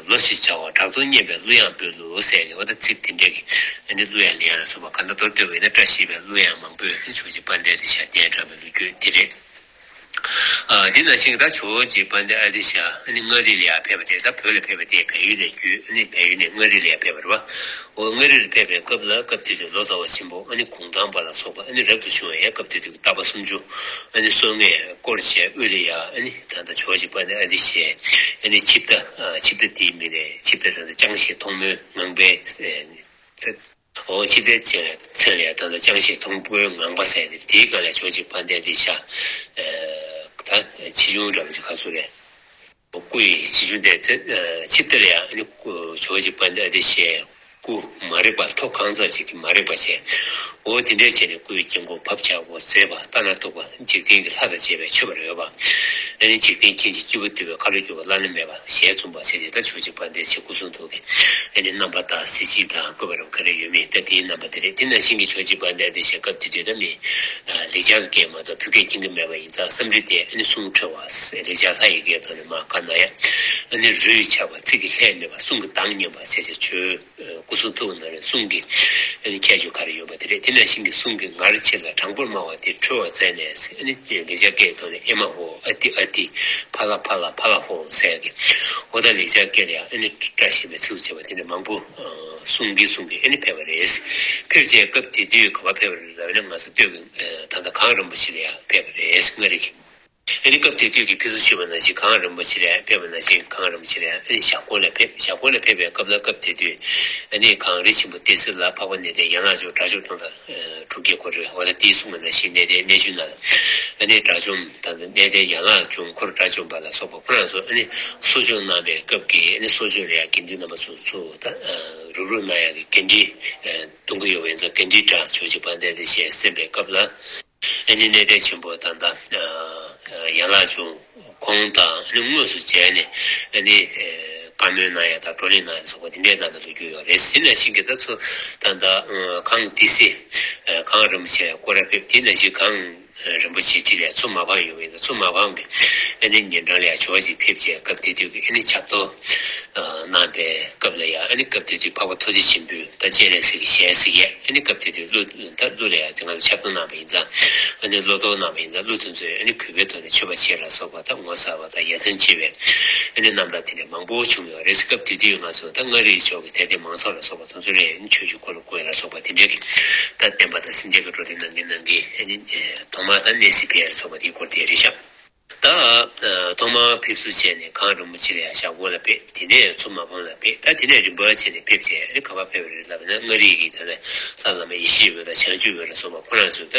ལོ་ཞེས་བྱ་བ་བྲག་རྡོར་བསྙེན་པའི་གླུ་དབྱངས་འབུལ་ལོ་ཟེར་ནས་འོ་ད་ཚིག་དེ་འདྲ་གི་ཨ་ནི་གླུ་དབྱངས་ལེན་ཡ་ལ་སོགས་པ་གང་ལྟར་མདོར་བསྡུས་པ་ཡིན་ན་བཀྲ་ཤིས་པའི་གླུ་དབྱངས་མང་པོས་ཨ་ནི་ཇོ་བོ་རྗེ་དཔལ་ལྡན་ཨ་ཏི་ཤ་གདན་དྲངས་པའི་ལོ་རྒྱུས་དེ་རེད། ཨ་དེ་ནང་བཞིན་ད་ཇོ་བོ་རྗེ་དཔལ་ལྡན་ཨ་ཏི་ཤ་ཨ་ནི་མངའ་རིས་ལ་ཡར་ཕེབས་པ་དེ་ད་བོད་ལ་ཕེབས་པ་དེ་བལ་ཡུལ་ནས་བརྒྱུད་ཨ་ནི་བལ་ཡུལ་ནས་མངའ་རིས་ལ་ཡར་ཕེབས་པ་རེད་བ། འོ་མངའ་རིས་ལ་ཕེབས་པའི་སྐབས་ལ་སྐབས་དེ་དུས་ལོ་ཙཱ་བ་ཆེན་པོ་ཨ་ནི་གུང་ཐང་པ་ལ་སོགས་པ་ཨ་ནི་རབ་ཏུ་བྱུང་བའི་སྐབས་དེ་དུས་ཀྱི་རྟ་པ་སུམ་ཅུ་ཨ་ནི་སྲོག་ངོས་སྐོར་བྱས་དབུས་ལ་ཡར་ཨ་ནི་ད་ལྟ་ཇོ་བོ་རྗེ་དཔལ་ལྡན་ཨ་ཏི་ཤའི་ཨ་ནི་ཆིབས་རྟ་ཆིབས་རྟ་དེའི་མིང་ནས་ཆིབས་རྟ་ད་ལྟ་ཅང་ཤེས་ཐོག་མོའི་ངང་པའི་འོ་ཆིབས་རྟའི་མཚན་ལ་ད་ལྟ་ཅང་ཤེས་ཐོག་མོའི་ངང་པ་ཟེར་ནས་དེའི་སྒང་ལ་ཇོ་བོ་རྗེ་དཔལ་ལྡན་ཨ་ཏི་ཤ་ད་ཆེ་ཆུང་འདྲ་བ་ཅིག་ག་ཚོད་རེད། སྐུ་ཡི་ཆེ་ཆུང་དེ་ཆིབས་རྟ་ལ་ཡང་ཇོ་བོ་རྗེ་དཔལ་ལྡན་ཨ་ཏི་ཤའི་སྐུ་མ་རིག་པ་ཐོབ་གང་ཟག་ཅིག་གིས་མ་རིག་པ་བྱས། འོ་དེ་འདྲའི་བྱས་ནས་སྐུ་ཡི་དཀྱིལ་འཁོར་བབ་ཆགས་པོ་མཛེས་པ་ལྟ་ན་སྡུག་པ་འཇིག་རྟེན་གྱི་ལྷ་དང་བཅས་པས་མཆོད་པར་འོས་པ། ཨ་ནི་འཇིག་རྟེན་མཁྱེན་ཅིང་སྐྱེས་བུ་འདུལ་བའི་ཁ་ལོ་སྒྱུར་བ་བླ་ན་མེད་པ་ཞལ་འཛུམ་པ་ཟེར་ཅིག་ད་ཇོ་བོ་རྗེ་དཔལ་ལྡན་ཨ་ཏི་ཤའི་སྐུ་གསུང་ཐུགས་ཀྱི་ཨ་ནི་རྣམ་པ་དང་གཟི་བརྗིད་དང་བཀོད་པ་རབ་ག་རེ་ཡོད་མེད་ད་དེའི་རྣམ་པ་དེ་རེད། དེ་ནང་བཞིན་གྱི་ཇོ་བོ་རྗེ་དཔལ་ལྡན་ཨ་ཏི་ཤ་སྐབས་དེ་དུས་ད་མི་ལེགས་སྦྱར་གྱི་སྐད་མ་གཏོགས་བོད་སྐད་མཁྱེན་གྱི་མེད་པ་ཡིན་ཙང་སཾ་སྐྲྀ་ཏས་ཨ་ནི་གསུང་འཕྲོས་པ་ལེགས་སྦྱར་ལྷ་ཡི་གེའི་ཐོག་ནས་མར་བཀའ་གནང་ཡ། ཨ་ནི་རུས་ཆག་པ་ཚིག་གི་ལྷད་མེད་པ་གསུང་གི་གདངས་སྙན་པ་ཟེར་བྱས་ཆོས་སྐུ་གསུང་ཐུགས་ནང་ནས་གསུང་གི་ཨ་ནི་ཁྱད་ཆོས་ག་རེ་ཡོད་པ་དེ་རེད། དེ་ནང་བཞིན་གྱི་གསུང་གི་ངར་ཆེ་ལ་དྲང་པོར་སྨྲ་བ་དེ་ཁྲོ་བ་བཙལ་ནས་ཨ་ནི་ལེགས་སྦྱར་སྐད་ཐོག་ནས་ཨེ་མ་ཧོ་ཨ་ཏི་ཨ་ཏི་ཕ་ལ་ཕ་ལ་ཕ་ལ་ཧོ་ཟེར་གི་འོ་ད་ལེགས་སྦྱར་སྐད་ལ་ཡང་ཨ་ནི་བཀྲ་ཤིས་པའི་ཚིགས་སུ་བཅད་པ་དེ་འདྲ་མང་པོ་གསུང་གི་གསུང་གི་ཨ་ནི་ཕེབས་པ་རེད། ཕེབས་རྗེས་སྐབས་དེ་དུས་ག་པར་ཕེབས་པ་རེད་ལབ་ན་ང་ཚོ་སྟོད་ཀྱི་ད་ལྟ་གངས་རིན་པོ་ཆེ་ལ་ཡང་ཕེབས་པ་རེད། མངའ་རིས་ཀྱི་ཨ་ནི་སྐབས་དེ་དུས་ཀྱི་ཕེབས་བསུ་ཞུས་པ་ནང་བཞིན་གངས་རིན་པོ་ཆེ་ལ་ཕེབས་པ་ནང་བཞིན་གངས་རིན་པོ་ཆེ་ལ་ཨ་ནི་ཞབས་དགོན་ལ་ཕེབས། ཞབས་དགོན་ལ་ཕེབས་པའི་སྐབས་ལ་སྐབས་དེ་དུས་ཨ་ནི་གངས་རི་ཆེན་པོ་ཏི་སེ་ལ་འཕགས་པ་གནས་བརྟན་ཡན་ལག་འབྱུང་དགྲ་བཅོམ་སྟོང་དང་དྲུག་བརྒྱའི་འཁོར་རེད། འོ་ད་དེའི་གསུང་བ་ནང་བཞིན་གནས་བརྟན་གནས་འབྱུང་ནང་ལ་ཨ་ནི་དགྲ་བཅོམ་དང་གནས་བརྟན་ཡན་ལག་འབྱུང་འཁོར་དགྲ་བཅོམ་པ་ལ་སོགས་པ་ཁོ་རང་ཚོ་ཨ་ནི་གསོ་སྦྱོང་གནང་བའི་སྐབས་ཀྱི་ཨ་ནི་གསོ་སྦྱོང་ལ་ཡང་དགེ་འདུན་རྣམ་པ་ཚོ་ཚུར་ད་རུབ་རུབ་གནང་ཡག་གི་འགན་འཁྲི་གཏོང་གི་ཡོད་པ་ཡིན་ཙང་འགན་འཁྲི་འདྲ་ཇོ་བོ་རྗེ་དཔལ་ལྡན་ཨ་ཏི་ཤས་གསན་པའི་སྐབས་ལ། ཨ་ནི་གནས་བརྟན་ཆེན་པོ་དང་ད་ཡན་ལག་འབྱུང་ཁོང་དང་ཨ་ནི་དངོས་སུ་མཇལ་ནས་ཨ་ནི་བཀའ་མོལ་གནང་ཡ་དང་བགྲོ་གླེང་གནང་ཡ་སོགས་པ་དེ་འདྲའི་གནང་བའི་ལོ་རྒྱུས་ཡོད་རེད། དེ་ནང་བཞིན་གྱི་ད་ཚོ་ད་ད་གངས་ཏི་སེ་གངས་རིན་པོ་ཆེ་སྐོར་ར་ཕེབས། དེ་ནང་བཞིན་གངས་རིན་པོ་ཆེ་དེ་ལས་མཚོ་མ་ཕམ་ཡོང་བའི་ད་མཚོ་མ་ཕམ་གྱི་ཨ་ནི་ཉེ་འགྲམ་ལ་ཡ་ཇོ་བོ་རྗེ་ཕེབས་རྗེས་སྐབས་དེ་དུས་ཀྱི་ཨ་ནི་ཆབ་ཐོ་གནང་བའི་སྐབས་ལ་ཡ་ཨ་ནི་སྐབས་དེ་དུས་འཕགས་པ་ཐུགས་རྗེ་ཆེན་པོས་ད་སྤྱན་རས་གཟིགས་ཀྱི་ཞལ་གཟིགས་ཡས་ཨ་ནི་སྐབས་དེ་དུས་གླུ་ད་གླུ་ལ་ཡ་དེ་སྔ་ལ་ཆབ་ཐོ་གནང་བ་ཡིན་ཙང་ཨ་ནི་བློ་ཐོག་གནང་བ་ཡིན་ཙང་གླུ་དེ་ཚོས་ཨ་ནི་གུས་པའི་ཐོག་ནས་མཆོད་པ་བྱེད་ལ་སོགས་པ་ད་ངོ་མཚར་བ་དང་ཡ་མཚན་ཆེ་བའི་ཨ་ནི་རྣམ་ཐར་དེ་འདྲ་མང་པོ་བྱུང་ཡོད་རེད། སྐབས་དེ་དུས་ང་ཚོ་ད་མངའ་རིས་ཕྱོགས་ཀྱི་དད་ལྡན་མང་ཚོགས་ལ་སོགས་པ་དེ་ཚོ་ལ་ཨ་ནི་ཆོས་ཀྱི་འཁོར་ལོ་བསྐོར་ལ་སོགས་པ་དེ་འདྲ་གི་ད་བསྟན་པ་དང་སེམས་ཅན་གྱི་འགྲོ་དོན་གནང་གིན་གནང་གིན་ཨ་ནི་ཐོག་མར་ད་གནས་གཟིགས་ཕེབས་ལ་སོགས་པ་དེའི་སྐོར་དེ་རེད་ཤག་ད་ཐོག་མར་ཕེབས་བསུ་བྱས་ནས་གངས་རིན་པོ་ཆེ་ལ་ཡང་ཞབས་དགོན་ལ་ཕེབས། དེ་ནས་མཚོ་མ་ཕམ་ལ་ཕེབས། ད་དེ་ནས་རིམ་པ་བྱས་ནས་ཕེབས་བྱས་ཨ་ནི་ག་པར་ཕེབས་པ་རེད་ལབ་ན་མངའ་རིས་ཀྱི་ད་ལྟ་ལྷ་བླ་མ་ཡེ་ཤེས་འོད་དང་བྱང་ཆུབ་འོད་ལ་སོགས་པ་ཁོ་རང་ཚོ་ད་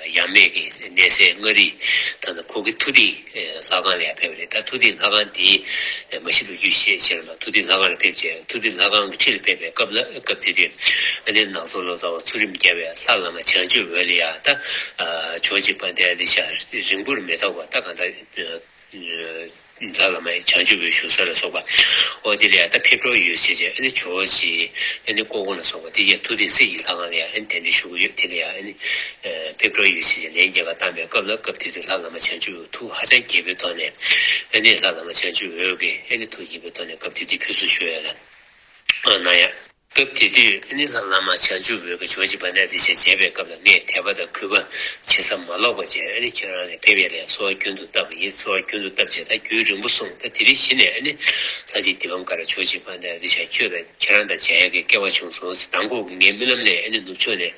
ཡབ་མེས་ཀྱི་གནས་སའི་མངའ་རིས་ད་ལྟ་ཁོ་གི་ཐུགས་ཐིག་ལྷ་ཁང་ལ་ཡང་ཕེབས་པ་རེད། ད་ཐུགས་ཐིག་ལྷ་ཁང་དེ་མ་གཞི་ལོ་རྒྱུས་བཤད་ཤེས་ར་མ་ཐུགས་ཐིག་ལྷ་ཁང་ལ་ཕེབས་བྱས་ཐུགས་ཐིག་ལྷ་ཁང་གི་འཁྲིས་ལ་ཕེབས་པའི་སྐབས་ལ་སྐབས་དེ་དུས་ཨ་ནི་ནག་ཚོ་ལོ་ཙཱ་བ་ཚུལ་ཁྲིམས་རྒྱལ་བའི་ལྷ་བླ་མ་བྱང་ཆུབ་འོད་ལ་ཡང་ད་ཇོ་བོ་རྗེ་དཔལ་ལྡན་ཨ་ཏི་ཤ་རིང་པོར་མི་ཐོགས་པ་ད་གང་ལྟར། ལྷ་བླ་མ་ཡི་བྱང་ཆུབ་འོད་བཞུགས་ས་ལ་སོགས་པ། འོ་དེ་ལ་ཡང་ད་ཕེབས་འགྲོ་ཡོད་ཟེར་བྱས་ཨ་ནི་ཇོ་བོ་རྗེ་ཨ་ནི་ཀོ་ཀོ་ལ་སོགས་པ་དེ་ཡང་ཐུགས་ཐིག་གསེར་གྱི་ལྷ་ཁང་ལ་ཡང་ཨ་ནི་གདན་འདྲེན་ཞུ་གི་ཡོད། དེ་ལ་ཡང་ཨ་ནི་ཕེབས་འགྲོ་ཡོད་ཟེར་བྱས་ལན་རྒྱག་ག་བཏང་པའི་སྐབས་ལ་སྐབས་དེ་དུས་ལྷ་བླ་མ་བྱང་ཆུབ་འོད་ཐུགས་ཧ་ཅང་དགྱེས་པའི་ཐོག་ནས་ཨ་ནི་ལྷ་བླ་མ་བྱང་ཆུབ་འོད་ཀྱིས་ཨ་ནི་ཐུགས་དགྱེས་པའི་ཐོག་ནས་སྐབས་དེ་དུས་ཕེབས་བསུ་ཞུ་ཡ་ལ་གནང་ཡ། སྐབས་དེ་དུས་ཨ་ནི་ལྷ་བླ་མ་བྱང་ཆུབ་འོད་ཀྱི་ཇོ་བོ་རྗེ་བཛྲ་ཏ་ཏི་ཤ་མཇལ་བའི་སྐབས་ལ་ངས་དད་པ་དང་གུས་པ་བྱེད་ས་མ་ལོག་པ་བྱས། ཨ་ནི་ཁྱེད་རང་ནས་ཕེབས་ཡས་ལ་གསོལ་བ་རྒྱུན་དུ་བཏབ་པ་ཡིན། གསོལ་བ་རྒྱུན་དུ་བཏབ་བྱས། ད་རྒྱུན་རིང་པོ་སོང་། ད་དེ་རིང་གཞི་ནས་ཨ་ནི་ལྷ་རྗེ་དི་པཾ་ཀ་ར་ཇོ་བོ་རྗེ་བཛྲ་ཏ་ཏི་ཤ་ཁྱོད་དང་ཁྱེད་རང་དང་མཇལ་ཡས་ཀྱི་སྐལ་བ་བྱུང་སོང་ཟེར། མདང་དགོང་གི་ངའི་རྨི་ལམ་ནས་ཨ་ནི་ནུབ་ཕྱོགས་ནས་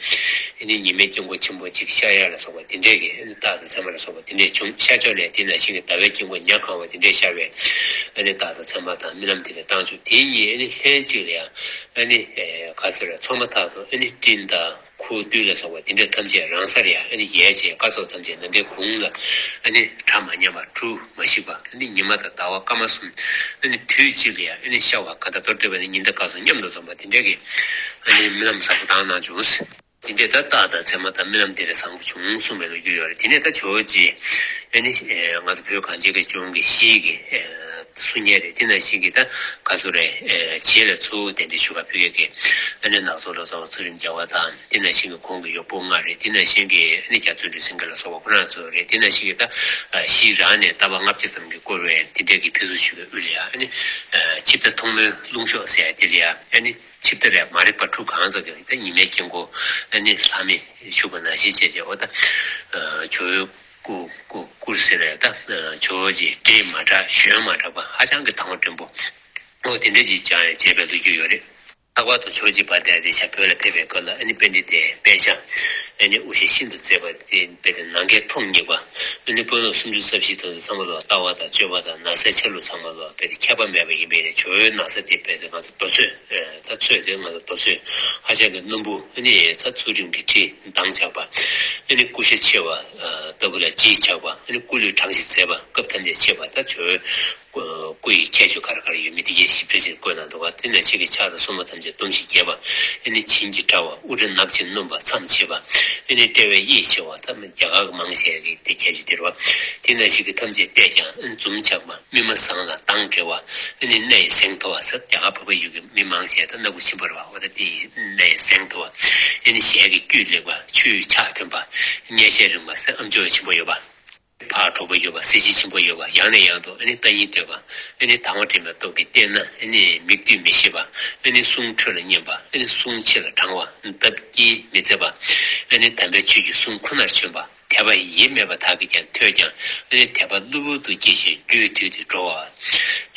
ཨ་ནི་ཉི་མའི་དཀྱིལ་འཁོར་ཆེན་པོ་གཅིག་ཤར་ཡ་ལ་སོགས་པ་དེ་འདྲས་ཀྱི་ཨ་ནི་རྟགས་དང་མཚན་མ་ལ་སོགས་པ་དེ་འདྲས་བྱུང་། ཤར་ཕྱོགས་ནས་དེ་ནང་བཞིན་གྱི་ཟླ་བའི་དཀྱིལ་འཁོར་ཉ་གང་བ་དེ་འདྲས་ཤར་བའི་ཨ་ནི་རྟགས་དང་མཚན་མ་དང་རྨི་ལམ་དེ་འདྲས་བཏང་བྱུང་། དེའི་ཉིན་ཨ་ནི་ལྷན་ཅིག་ལ་ཡང་ཨ་ནི་ཨེ་ག་ཟེར་ར་ཚོགས་མ་ཐག་ཏུ་ཨ་ནི་སྤྲིན་དང་འཁོར་འདུས་ལ་སོགས་པ་དེ་འདྲས་ཐམས་ཅད་རང་སར་ཡང་ཨ་ནི་ཡལ་བྱས། སྐབས་སུ་ཐམས་ཅད་ནམ་མཁའི་གུང་ལ་ཨ་ནི་གྲ་མ་ཉམས་པ་གྲུ་མ་ཞིག་པ་ཨ་ནི་ཉི་མ་དང་ཟླ་བ་སྐར་མ་གསུམ་ཨ་ནི་དུས་གཅིག་ལ་ཡང་ཨ་ནི་ཤར་བ་ག་ད་གཏོར་འདོད་པ་ནི་ཉི་ཟླ་སྐར་གསུམ་མཉམ་དུ་འཛོམས་པ་དེ་འདྲས་ཀྱི་ཨ་ནི་རྨི་ལམ་གསལ་པོ་བཏང་གནང་བྱུང་། དེ་འདྲས་ད་རྟགས་དང་མཚན་མ་དང་རྨི་ལམ་དེ་འདྲས་བཟང་པོ་བྱུང་གསུངས་པའི་ལོ་རྒྱུས་ཡོད་རེད། དེ་ནས་ད་ཇོ་བོ་རྗེ་ཨ་ནི་ཨེ་ང་ཚོ་བོད་གངས་ཅན་གྱི་ལྗོངས་ཀྱི་གཞིས་ཀྱི་ཨེ་གསུང་སྙན་རེད། དེ་ནང་བཞིན་གྱི་ད་ག་ཚོད་རེད། ཨེ་རྗེ་ལ་ཚུར་གདན་འདྲེན་ཞུ་བ་ཕུལ་མཁན་གྱི་ཨ་ནི་ནག་ཚོ་ལོ་ཙཱ་བ་ཚུལ་ཁྲིམས་རྒྱལ་བ་དང་། དེ་ནང་བཞིན་གྱི་ཁོང་གི་གཡོག་པོ་ལྔ་རེད། དེ་ནང་བཞིན་གྱི་ཨ་ནི་རྒྱ་མཚོ་འདྲེ་སེང་གེ་ལ་སོགས་པ་ཁོ་རང་ཚོ་རེད། དེ་ནང་བཞིན་གྱི་ད་གཞིས་རང་ནས་རྟ་པ་ལྔ་བརྒྱ་ཙམ་གྱིས་བསྐོར་བའི་དེ་འདྲས་ཀྱི་ཕུན་སུམ་ཚོགས་པའི་དབུས་ལ་ཡ་ཨ་ནི་ཨེ་ཆིབས་རྟ་ཐོག་མའི་ལྷུང་ཤོག་ཟེར་ཡ་དེ་ལ་ཡ་ཨ་ནི། ཆིབས་རྟ་རེད། མ་རིག་པ་ཁྲུ་གང་ཙམ་གྱི་ད་ཉི་མའི་དཀྱིལ་འཁོར་ཨ་ནི་ལྷ་མི་བཞུགས་པ་ནང་བཞིན་བྱས་བྱས། འོ་ད་ཇོ་བོའི་སྐུ་སྐུ་སྐུ་ཟེར་ནས་ད་ཇོ་བོ་རྗེ་བྲེས་མ་དྲག་ཞོན་མ་དྲག་པ་ཧ་ཅང་གི་དང་བ་དྲོན་པོ། འོ་དེ་འདྲ་ཅིག་ཅང་ཡང་བྱས་པའི་ལོ་རྒྱུས་ཡོད་རེད། ལྷག་པར་དུ་ཇོ་བོ་རྗེ་བཛྲ་ཏ་ཏི་ཤ་བོད་ལ་ཕེབས་པའི་སྐབས་ལ་ཨ་ནི་དཔལ་ལྡན་འདས་པད་ཤག་ཨ་ནི་དབུ་ཞྭ་ཤིན་ཏུ་མཛེས་པ་དེ་དཔེ་དེ་ནམ་མཁའི་མཐོངས་སྙེགས་པ། ཨ་ནི་དཔོན་སློབ་སུམ་ཅུ་རྩ་བཞི་དེ་ཚོ་ཚང་མ་ལ་ལྟ་བ་དང་སྤྱོད་པ་དང་ན་བཟའི་ཆ་ལུགས་ཚང་མ་ལ་དཔེ་དེ་ཁྱད་པར་མེད་པ་ཡིན་པས་ནས། ཇོ་བོའི་ན་བཟའ་དེ་དཔེ་དེ་ང་ཚོ་རྡོ་བཟོས། ད་ཚོས་དེ་ང་ཚོ་རྡོ་བཟོས་ཧ་ཅང་གི་རྣོན་པོ། ཨ་ནི་ད་ཚུལ་ཁྲིམས་ཀྱི་ཁྲི་མདངས་ཆགས་པ། ཨ་ནི་ཀུ་ཤ་ཕྱེ་བ་ལྟ་བུ་ལ་ལྗིད་ཆགས་པ། ཨ་ནི་སྐུ་ལུས་གྲངས་ཤིག་མཛེས་པ། སྐབས་ཐམས་ཅད་མཆེད་པ། ད་ཇོ་བོའི་སྐུ་ཡི་ཁྱད་ཆོས་ག་རེ་ག་རེ་ཡོད་མེད་དེ་གའི་ཞིབ་ཕྲ་ཞིག་བཀོད་གནང་འདུག་ག་དེ་ནང་བཞིན་གྱི་ཕྱག་དང་སོར་མོ་ཐམས་ཅད་འདོམ་ཞིང་རྒྱས་པ། ཨ་ནི་བྱིན་གྱིས་བཀྲ་བ། དབུ་སྐྲ་ནག་ཅིང་སྣུམ་པ་མཚམས་ཕྱེད་པ། ཨ་ནི་དཔྲལ་བའི་གཡས་ཕྱེ་བ། ད་རྒྱ་གར་གྱི་མང་ཆེ་བའི་དེ་ཁྱད་ཆོས་དེ་རེད་བ། དེ་ནང་བཞིན་གྱི་ཐམས་ཅད་བལྟས་ཀྱང་ཨ་ནི་འཛུམ་ཆགས་པ། མིག་མ་བཟང་ལ་མདངས་བཀྲ་བ། ཨ་ནི་སྣ་ཡི་གཟེངས་མཐོ་བ་ཟེར། རྒྱ་གར་བོད་པ་ཡུལ་གྱི་མི་མང་ཆེ་ད་སྣ་ཁུག་ཆེན་པོ་རེད་བ། འོ་ད་དེ་ཡི་སྣ་ཡི་གཟེངས་མཐོ་བ། ཨ་ནི་ཞལ་གྱི་དཀྱུས་ལེགས་པ། མཆུའི་ཕྱག་ཐོན་པ། སྙན་ཤལ་རིང་བ་ཟེར། ཨམ་ཅོག་ཆེན་པོ་ཡོད་པ། ཕར་གྲོགས་པོ་ཡོད་པ། གཟི་བརྗིད་ཆེན་པོ་ཡོད་པ། ཡང་ནས་ཡང་དུ་ཨ་ནི་ལྟ་སྙིང་འདོད་པ། ཨ་ནི་དང་བ་འདྲེས་མའི་སྟོབས་ཀྱིས་བལྟས་ན་ཨ་ནི་མིག་ལྟོས་མི་ཤེས་པ། ཨ་ནི་གསུང་འཕྲོས་ལ་སྙན་པ། ཨ་ནི་གསུང་ཆེ་ལ་དྲང་བ། ལྡབ་གཉིས་མི་བརྩེགས་པ། ཨ་ནི་དམ་པའི་ཆོས་ཀྱི་གསུང་ཁོ་ནར་བྱོན་པ། དད་པ་ཡེ་མེད་པ་དག་གིས་ཀྱང་ཐོས་ཀྱང་། ཨ་ནི་དད་པ་གློ་བུར་དུ་སྐྱེ་ཞིང་རྒྱུད་དུལ་ཏེ་འགྲོ་བ།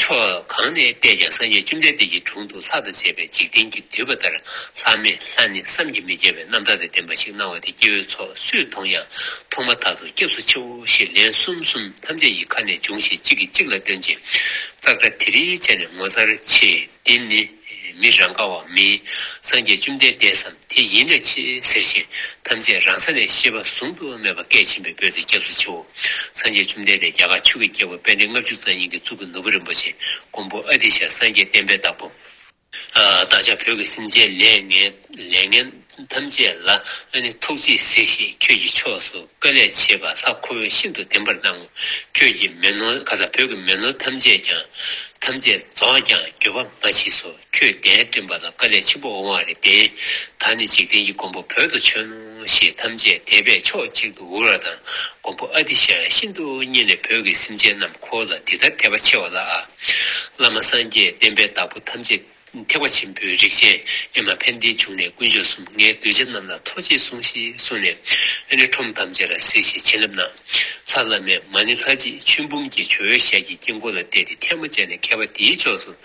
ཕྱོགས་གང་ནས་བལྟས་ཀྱང་སངས་རྒྱས་བཅོམ་ལྡན་འདས་ཀྱི་དྲུང་དུ་ལྷ་དང་བཅས་པའི་འཇིག་རྟེན་གྱིས་བསྡུས་པ་ལྟར་ལྷ་མེད་ལྷ་ནི་བསམ་གྱིས་མི་ཁྱབ་པའི་རྣམ་ཐར་དང་ལྡན་པ་ཞིག་སྣང་བ་དེ་སྐྱེ་བོའི་ཚོགས་སུས་མཐོང་ཡང་མཐོང་མ་ཐག་ཏུ་སྐྱབས་སུ་མཆིའོ་ཞེས་ལན་གསུམ་གསུམ་ཐམས་ཅད་ཡི་ཁ་ནས་འབྱུང་ཞིང་གཅིག་གིས་གཅིག་ལ་སྟོན་ཅིང་ཙག་སྒྲ་དེ་རིལ་བྱས་ནས་ངོ་མཚར་ཆེ། འདི་ནི་མི་རང་ག་བ་མིན། སངས་རྒྱས་བཅོམ་ལྡན་འདས་སམ་དེ་ཡིན་ལ་ཆེ་ཟེར་ཞིང་ཐམས་ཅད་རང་ས་ནས་ཤེས་པ་ཟུང་དུ་མེད་པ་སྐད་ཆེན་པོས་བོས་ཏེ་སྐྱབས་སུ་མཆིའོ། སངས་རྒྱས་བཅོམ་ལྡན་འདས་རྒྱ་གར་ཆོས་ཀྱི་རྒྱལ་པོ་པཎྜི་ཏ་ལྔ་བཅུ་རྩ་གཉིས་ཀྱི་གཙུག་གི་ནོར་བུ་རིན་པོ་ཆེ་མགོན་པོ་ཨ་ཏི་ཤ་སངས་རྒྱས་བསྟན་པའི་བདག་པོ། བདག་ཅག་བོད་ཀྱི་སེམས་ཅན་ལས་ངན་ལས་ངན་ཐམས་ཅད་ལ་ཨ་ནི་ཐུགས་རྗེས་གཟིགས་ཤིག། ཁྱོད་ཀྱི་ཕྱོགས་སུ་དཀའ་ལས་བྱེད་པ་ལྷ་ཁོ་བོས་ཤིན་ཏུ་བདེན་པར་སྣང་ངོ་། ཁྱོད་ཀྱི་མེ་ནོར་ཁ་ས་བོད་ཀྱི་མེ་ནོར་ཐམས་ཅད་ཀྱང་ཐམས་ཅད་རྫོགས་ཀྱང་འགྱོད་པ་མ་མཆིས་སོ། ཁྱོད་གདན་འདྲེན་པ་ལ་དཀའ་ལས་ཆེན་པོ་འོང་བ་རེད་དེ། ད་ནི་འཇིག་རྟེན་གྱི་མགོན་པོ་བོད་དུ་བྱོན་ནོ་ཞེས་ཐམས་ཅད་དད་པས་ཕྱོགས་གཅིག་ཏུ་འུར་བ་དང་། མགོན་པོ་ཨ་ཏི་ཤ་ཡང་ཤིན་ཏུ་མཉེས་ནས་བོད་ཀྱི་སེམས་ཅན་རྣམས་ཁོ་བོ་ལ་འདི་ལྟར་དད་པ་ཆེ་བ་ལ་ཨ། བླ་མ་སངས་རྒྱས་བསྟན་པའི་བདག་པོ་ཐམས་ཅད་ཐེག་པ་ཆེན་པོའི་རིགས་ཅན་ཨེ་མ་ཕན་བདེའི་འབྱུང་གནས་དཀོན་མཆོག་གསུམ་ངའི་གདུལ་བྱ་རྣམས་ལ་ཐུགས་རྗེས་ཟུངས་ཤིག་གསུངས་ནས། ཨ་ནི་ཁྲོམ་ཐམས་ཅད་ལ་གཟིགས་ཤིང་བྱིན་རླབས་གནང་། ལྷ་བླ་མས་མ་ཎི་ལྷ་གཅིག་ཆོས་འབུམ་གྱིས་ཇོ་བོའི་ཞལ་གྱི་དཀྱིལ་འཁོར་ལ་བལྟས་ཏེ་ཐལ་མོ་སྦྱར་ནས་མཁས་པ་དེའི་ཕྱོགས་སུ།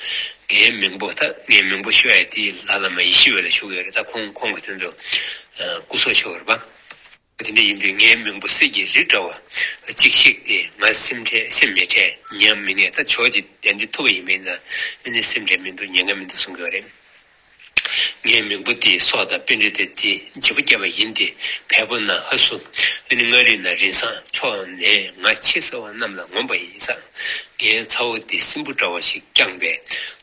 ངའི་མིང་པོ་ད་ངའི་མིང་པོ་ཤོད་ཡ་དེ་ལྷ་བླ་མ་ཡེ་ཤེས་འོད་ལ་ཞུ་གི་ཡོད་རེད། ད་ཁོང་ཁོང་གི་དོན་དུ་སྐུ་སྲོག་ཤོར་བ་རེད་པ། དེ་འདྲ་ཡིན་དུས་ངའི་མིང་པོ་གསེར་གྱི་རི་འདྲ་བ་གཅིག་ཤིག་དེ་ང་སེམས་ཁྲལ་སེམས་མི་ཁྲལ་ཉམས་མི་ངེས། ད་ཇོ་བོ་རྗེ་གདན་འདྲེན་ཐུབ་པ་ཡིན་པ་ཡིན་ཙང་ཨ་ནི་སེམས་ཁྲལ་མི་འདུག་ཉེན་ཁ་མི་འདུག་གསུང་གི་ཡོད་རེད། ངའི་མིང་པོ་དེ་སྲོག་དང་པཎྜི་ཏ་དེ་བརྗེ་པོ་བརྒྱབ་པ་ཡིན་ཏེ་བལ་པོ་ན་ཧ་སུ། ཨ་ནི་མངའ་རིས་ན་རིན་བཟང་ཕྱོགས་ནས་ང་ཕྱི་གསལ་བ་རྣམས་ལ་ངོམས་པ་ཡིན་ཙང་། ངའི་ཚ་བོ་དེ་སྲིན་བུ་འདྲ་བ་ཞིག་བསྐྱངས་པས།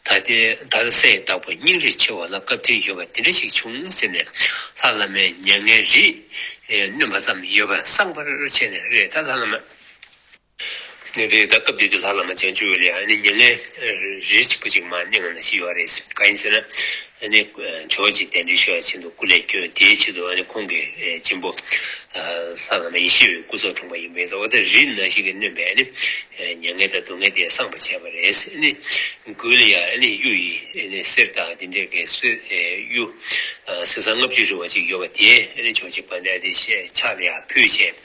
ད་ལྟའི་ད་ལྟ་སའི་བདག་པོ་སྙིང་རེ་ཆེ་བ་ལ་བཀའ་དྲིན་ཡོད་པ་དེ་འདྲ་ཞིག་བྱུང་ཟེར་ནས་ལྷ་བླ་མས་མྱ་ངན་རིས་གནོན་པ་ཙམ་ཡོད་པ་གསང་བར་བྱས་ནས་རེད། ད་ལྷ་བླ་མ་ནི་རེད། ད་སྐབས་དེ་དུས་ལྷ་བླ་མ་བྱང་ཆུབ་འོད་ལ་ཡང་ནི་མྱ་ངན་རིས་གཅིག་པུ་ཅིག་མར་གནོན་ན་ཞིག་ཡོད་རེད། གང་ཡིན་ཟེར་ན། ཨ་ནི་ཇོ་བོ་རྗེ་གདན་འདྲེན་ཞུ་བ་ཆེད་དུ་སྐུ་ལས་བསྐྱོན། དེའི་ཆེད་དུ་ཨ་ནི་ཁོང་གི་གཅེན་པོ་ལྷ་བླ་མ་ཡེ་ཤེས་འོད་སྐུ་ཚབ་དྲུང་པ་ཡིན་པས། འོ་ད་རི་ནང་བཞིན་གྱི་གནོན་པའི་ཨ་ནི་མྱ་ངན་དང་སྡུག་བསྔལ་དེ་སངས་པ་བྱས་པ་རེད། ཨ་ནི་མགུལ་ལ་ཡང་ཨ་ནི་གཡུ་ཡི་ཨ་ནི་གསེར་དང་དེ་འདྲའི་གི་གསེར་གཡུ་གསེར་སྲང་ལྔ་བཅུ་རིང་བ་ཅིག་ཡོད་པ་དེ་ཨ་ནི་ཇོ་བོ་རྗེ་དཔལ་ལྡན་ཨ་ཏི་ཤའི་ཕྱག་ལ་ཡང་ཕུལ་བྱས།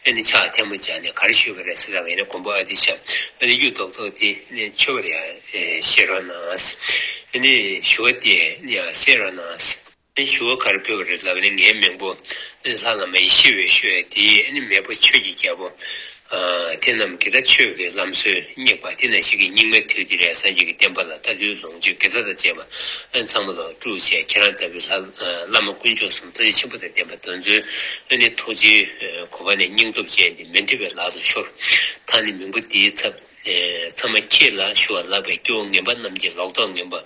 ཨ་ནི་ཕྱག་ཐལ་མོ་སྦྱར་ནས་ག་རེ་ཞུས་པ་རེད་ཟེར་ལབ་པ་ཡིན་ན། མགོན་པོ་ཨ་ཏི་ཤ་ཨ་ནི་གཡུ་མདོག་མདོག་དེ་ཨ་ནི་མཆོད་པར་ཡང་ཨེ་བཞེས་རོགས་གནང་། ཨ་ནི་ཞུ་བ་དེ་ཨ་ནི་ཡང་གསན་རོགས་གནང་། ཨ་ནི་ཞུ་བ་ག་རེ་ཕུལ་བ་རེད་ལབ་ན། ངའི་མིང་པོ་ཨ་ནི་ལྷ་བླ་མ་ཡེ་ཤེས་འོད་ཞུ་བ་དེ་ཨ་ནི་མེས་པོ་ཆོས་ཀྱི་རྒྱལ་པོ་ཨ་དེ་རྣམས་ཀྱིས་ད་ཆོས་ཀྱི་ལམ་སྲོལ་བསྙེགས་པ་དེ་ནང་བཞིན་གྱི་སྙིགས་མའི་དུས་འདིར་ཡང་སངས་རྒྱས་ཀྱི་བསྟན་པ་ལ་ད་ལུས་ལོངས་སྤྱོད་དགེ་རྩ་དང་བཅས་པ་ཨ་ནི་ཚང་མ་ལ་སྤྲུགས་བྱས། ཁྱེད་རང་ལྟ་བུའི་ལྷ་བླ་མ་དཀོན་མཆོག་གསུམ་ཐུགས་རྗེ་ཆེན་པོ་དང་ལྡན་པ་དེ་ཚོའི་ཨ་ནི་ཐུགས་རྗེའི་གོ་འཕང་ནས་སྙིང་སྟོབས་ཅན་དེ་མི་མཐུན་པའི་ལག་ཏུ་ཤོར། ད་ནི་མིང་པོ་འདིའི་ཚབ། ཚང་མ་ཁྱེད་ལ་ཞུ་བ་ལགས་པས། སྐྱེ་བོ་ངན་པ་རྣམས་ཀྱི་ལོག་རྟོག་ངན་པ་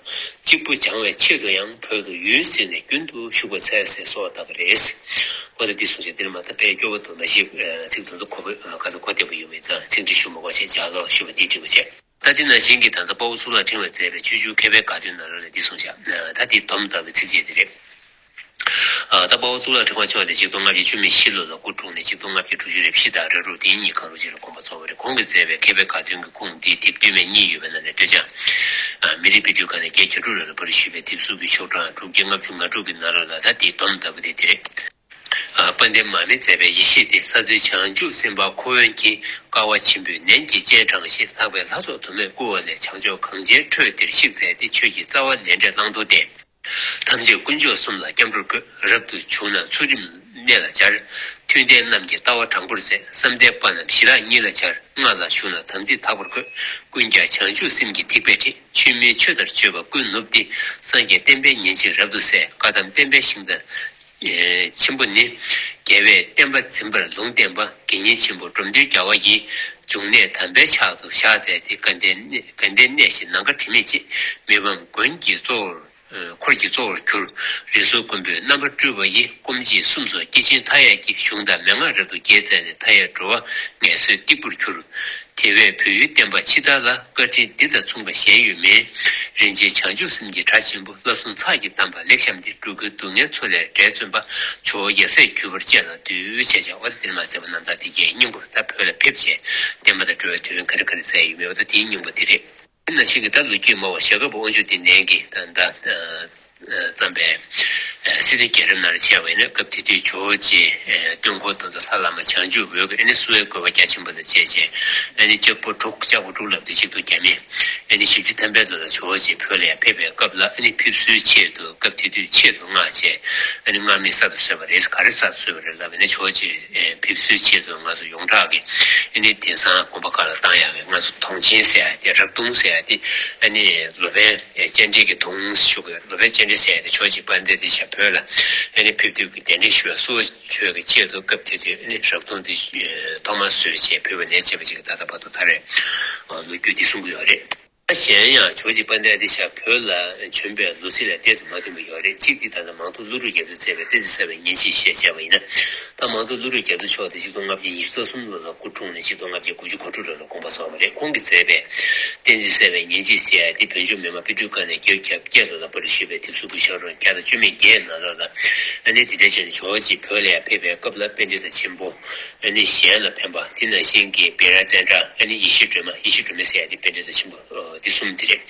གཅིག་པུ་སྦྱང་བའི་ཆེད་དུ་ཡང་བོད་དུ་ཡུན་ཟིན་ནས་རྒྱུན་དུ་བཞུགས་པར་འཚལ་ཟེར་གསོལ་བ་བཏབ་པ་རེད། འོ་ད་འདི་གསུངས་ཤག་འདིར་མ་ད་དཔེ་སྐྱོ་བོ་འདུག་མ་གཞི་ཚིག་དེ་ཚོ་གོ་བོ་ག་ཚོད་གོ་བདེ་པོ་ཡོད་མེད་ཙང་ཚིག་འབྲི་ཞུ་མ་དགོས་ཞེས་ལྗགས་ཀློག་ཞུ་བ་འདི་འབྲི་བ་བྱས། ད་འདི་ནང་བཞིན་གྱི་ད་ལྟ་དཔའ་བོ་གཙུག་ལག་ཕྲེང་བས་མཛད་པའི་ཆོས་འབྱུང་མཁས་པའི་དགའ་སྟོན་ནང་ལོགས་ལ་འདི་གསུངས་ཤག་ད་འདི་སྡོམ་ལྟ་བུའི་ཚིགས་བཅད་འདི་རེད། ཨ་ད་དཔའ་བོ་གཙུག་ལག་ཕྲེང་བ་མཆོག་ནི་ཆིག་སྟོང་ལྔ་བརྒྱ་བཅུ་མེད་བཞི་ལོ་ལ་སྐུ་འཁྲུངས་ནས་ཆིག་སྟོང་ལྔ་བརྒྱ་དྲུག་ཅུ་རེ་བཞི་དང་རེ་དྲུག་དེའི་ཉིན་གང་རུང་ཅིག་ལ་དགོངས་པ་རྫོགས་པ་རེད། ཁོང་གིས་མཛད་པའི་མཁས་པའི་དགའ་སྟོན་གྱི་ཁུངས་འདི་དེབ་བསྟུད་མའི་གཉིས་ཡོད་པའི་ནང་ནས་སྟོད་ཆ། ཨ་མི་རིགས་དཔེ་སྐྲུན་ཁང་ནས་བརྒྱད་བརྒྱད་དྲུག་ལོ་ལ་པར་ཞུས་པའི་དེབ་གཟུགས་ཀྱི་ཤོག་གྲངས་དྲུག་བརྒྱ་ལྔ་བཅུ་ང་དྲུག་གི་ནང་ལོགས་ལ་ད་དེའི་སྡོམ་ལྟ་བུ་དེ་དེ་རེད། ཨ་དཔལ་ལྡན་མར་མེ་མཛད་པའི་ཡེ་ཤེས་འདི། ལྷ་བཙུན་བྱང་ཆུབ་སེམས་དཔའ་ཁོ་བོན་གྱིས། དཀའ་བ་ཆེན་པོས་ནན་གྱིས་སྤྱན་དྲངས་ཤིང་། ལྷག་པའི་ལྷ་ཚོགས་དུ་མས་བསྐུལ་བ་ལས། བྱང་ཕྱོགས་གངས་ཅན་ཁྲོད་འདིར་གཤེགས་མཛད་དེ། ཆོས་ཀྱི་རྩ་བ་ལས་འབྲས་བླང་དོར་སྟེ། ཐམས་ཅད་དཀོན་མཆོག་གསུམ་ལ་སྐྱབས་འགྲོར་བཀོད། རབ་ཏུ་བྱུང་ན་ཚུལ་ཁྲིམས་གནས་ལ་སྦྱར། མཐུན་ལྡན་རྣམས་ཀྱི་ལྟ་བ་དྲང་པོར་མཛད། བསམ་གཏན་པ་རྣམས་ཞི་རགས་གཉིས་ལ་སྦྱར། ལྔ་ལ་ཞུགས་ན་དམ་ཚིག་དག་པར་བཀོད། ཀུན་ཀྱང་བྱང་ཆུབ་སེམས་ཀྱི་ཐིགས་པས་བྲིས། ཆོས་མིན་ཆོས་ལྟར་བརྗོད་པ་ཀུན་ནུབ་སྟེ། སངས་རྒྱས་བསྟན་པའི་ཉིན་བྱེད་རབ་ཏུ་གསལ། བཀའ་གདམས་བསྟན་པའི་ཤིང་རྟ་ཆེན་པོ་ནི། རྒྱལ་བས་བསྟན་པ་འཛིན་པར་ལུང་བསྟན་པ། དགེ་བསྙེན་ཆེན་པོ་འབྲོམ་སྟོན་རྒྱལ་བ་ཡི། འབྱུང་གནས་དམ་པའི་ཕྱག་ཏུ་བཞག་མཛད་དེ། དགའ་ལྡན་དགའ་ལྡན་གནས་བཞི་ནམ་མཁའ་དྲི་མེད་ཅེས། མི་ཕམ་མགོན་གྱི་གཙོ་བོར་འཁོར་གྱི་གཙོ་བོར་གྱུར། རིགས་གསུམ་མགོན་པོས་རྣམ་པར་སྤྲུལ་པ་ཡི། སྐུ་མཆེད་གསུམ་སོགས་སྐྱེ་ཆེན་མཐའ་ཡས་ཀྱི། གཞུང་དང་མན་ངག་རབ་ཏུ་རྒྱས་མཛད་ནས། མཐའ་ཡས་འགྲོ་བ་ངལ་གསོའི་སྟེགས་བུར་གྱུར། དེ་བས་བོད་ཡུལ་བསྟན་པ་ཕྱི་དར་ལ། བཀའ་དྲིན་འདི་དང་མཚུངས་པ་གཞན་ཡོད་མེད། རིན་ཆེན་བྱང་ཆུབ་སེམས་ཀྱི་གྲྭ་ཆེན་པོ། བསླབ་གསུམ་ཚགས་ཀྱིས་བསྡམས་པ་ལེགས་བཤམས་ཏེ། འགྲོ་ཀུན་སྡུག་བསྔལ་མཚོ་ལས་བསྒྲལ་བརྩོན་པ། ཇོ་བོ་ཡབ་སྲས་གྱུར་པར་བཅས་ལ་འདུད། བྱས་བྱས་འོ་ད་འདིར་མ་མཛད་པ་རྣམ་ཐར་འདི་གའི་སྙིང་པོ། ད་བོད་ལ་ཕེབས་བྱས་བསྟན་པ་དང་འབྲེལ་བའི་དོན་ག་རེ་ག་རེ་མཛད་ཡོད་མེད། འོ་ད་དེའི་སྙིང་པོ་འདི་རེད། དེ་ནང་བཞིན་གྱི་ད་ལོ་རྒྱུས་སྨྲ་བ་ཞྭ་སྒབ་པ་དབང་ཕྱུག་འདི་ནན་གྱིས་ད་ད་བརྩམས་པའི་སྲིད་དོན་རྒྱལ་རབས་ནང་ལ་བྱས་པ་ཡིན་ན། སྐབས་དེ་དུས་ཇོ་བོ་རྗེ་སྟོན་འཁོར་དང་ལྷ་བླ་མ་བྱང་ཆུབ་འོད་ཀྱིས་ཨ་ནི་བསུ་བའི་བཀོད་པ་རྒྱ་ཆེན་པོ་དང་བཅས་བྱས། ཨ་ནི་ལྕགས་ཕོ་དྲུག་ལྕགས་ཕོ་དྲུག་ལབ་དུས་གཅིག་ཏུ་རྒྱ་མི་ཨ་ནི་བཞི་བཅུ་ཐམ་པའི་ལོ་ལ་ཇོ་བོ་རྗེ་བོད་ལ་ཡང་ཕེབས་པའི་སྐབས་ལ། ཨ་ནི་ཕེབས་བསུའི་ཆེད་དུ་སྐབས་དེ་དུས་ཆེད་དུ་མངགས་བྱས། ཨ་ནི་མངགས་མི་གསར་དུ་བཟོས་པ་རེད། ག་རེ་གསར་དུ་བཟོས་པ་རེད་ལབ་ན། ཇོ་བོ་རྗེ་ཕེབས་བསུའི་ཆེད་དུ་ང་ཚོ་ཡོངས་གྲགས་ཀྱི་ཨ་ནི་དེང་སང་དགོན་པ་ཁག་ལ་བཏང་ཡག་གི་ང་ཚོ་དུང་ཆེན་ཟེར་ཡ་དེ། རབ་དུང་ཟེར་ཡ་དེ། ཨ་ནི་ལོ་པཎ་སྤྱན་འདྲེན་གྱི་དུང་ཞུ་གི། ལོ་པཎ་སྤྱན་འདྲེན་ཟེར་ཡ་དེ་ཇོ་བོ་རྗེ་དཔལ་ལྡན་འདས་ཤ་བོད་ལ་ཨ་ནི་ཕེབས་དུས་ཀྱི་གདན་འདྲེན་ཞུ་བའི་བསུ་བ་ཞུ་ཡ་གི་ཆེད་དུ་སྐབས་དེ་དུས་ཨ་ནི་རབ་དུང་དེ་ཐོག་མར་བཟོས་བྱས་ཕུལ་བ་ནས་བྱས་པ་ཅིག་གི་ད་ལྟ་བར་དུ་ད་རེས་ལོ་རྒྱུས་འདི་གསུང་གི་ཡོད་རེད། གཞན་ཡང་ཇོ་བོ་རྗེ་དཔལ་ལྡན་འདས་ཤ་བོད་ལ་བྱོན་པའི་ལོ་ཚིགས་ལ་ཏོག་ཙམ་མ་མཐུན་པ་ཡོད་རེད། གཅིག་འདི་ད་ལྟ་མང་ཐོག་ཀླུ་སྒྲུབ་རྒྱ་མཚོས་མཛད་པའི་བསྟན་འཛིན་གསལ་བའི་ཉིན་བྱེད་ཞེས་བྱ་བ་ཡིན་ན། ད་མང་ཐོག་ཀླུ་སྒྲུབ་རྒྱ་མཚོ་མཆོག་དེ་ཆིག་སྟོང་ལྔ་བརྒྱ་ཉི་ཤུ་རྩ་གསུམ་ལོ་ལ་སྐུ་འཁྲུངས་ནས་ཆིག་སྟོང་ལྔ་བརྒྱ་དགུ་བཅུ་གོ་དྲུག་ལོ་ལ་དགོངས་པ་རྫོགས་པ་རེད། ཁོང་གིས་མཛད་པའི་བསྟན་འཛིན་གསལ་བའི་ཉིན་བྱེད་ཟེར་ཡ་དེ་བོད་ལྗོངས་མི་དམངས་དཔེ་སྐྲུན་ཁང་ནས་བརྒྱད་བརྒྱ་བརྒྱད་ལོ་ལ་པར་ཞུས་པའི་དེབ་གཟུགས་ཀྱི་ཤོག་གྲངས་བརྒྱ་དང་བཅུ་མེད་བརྒྱད་ནང་ལོགས་ལ། ཨ་ནི་དེ་འདྲ་བྱས་ནས་ཇོ་བོ་རྗེ་བོད་ལ་ཡང་ཕེབས་པའི་སྐབས་ལ་པཎྜི་ཏ་ཆེན་པོ་ཨ་ནི་གཞན་ལ་ཕན་པ། དེ་ནང་བཞིན་གྱི་བེ་ར་ཙན་དྲ། ཨ་ནི་ཡེ་ཤེས་སྒྲོལ་མ། ཡེ་ཤེས་སྒྲོལ་མ་ཟེར་ཡ་དེ་པཎྜི་ཏ་ཆེན་པོ་འདི་གསུམ་དེ་རེད།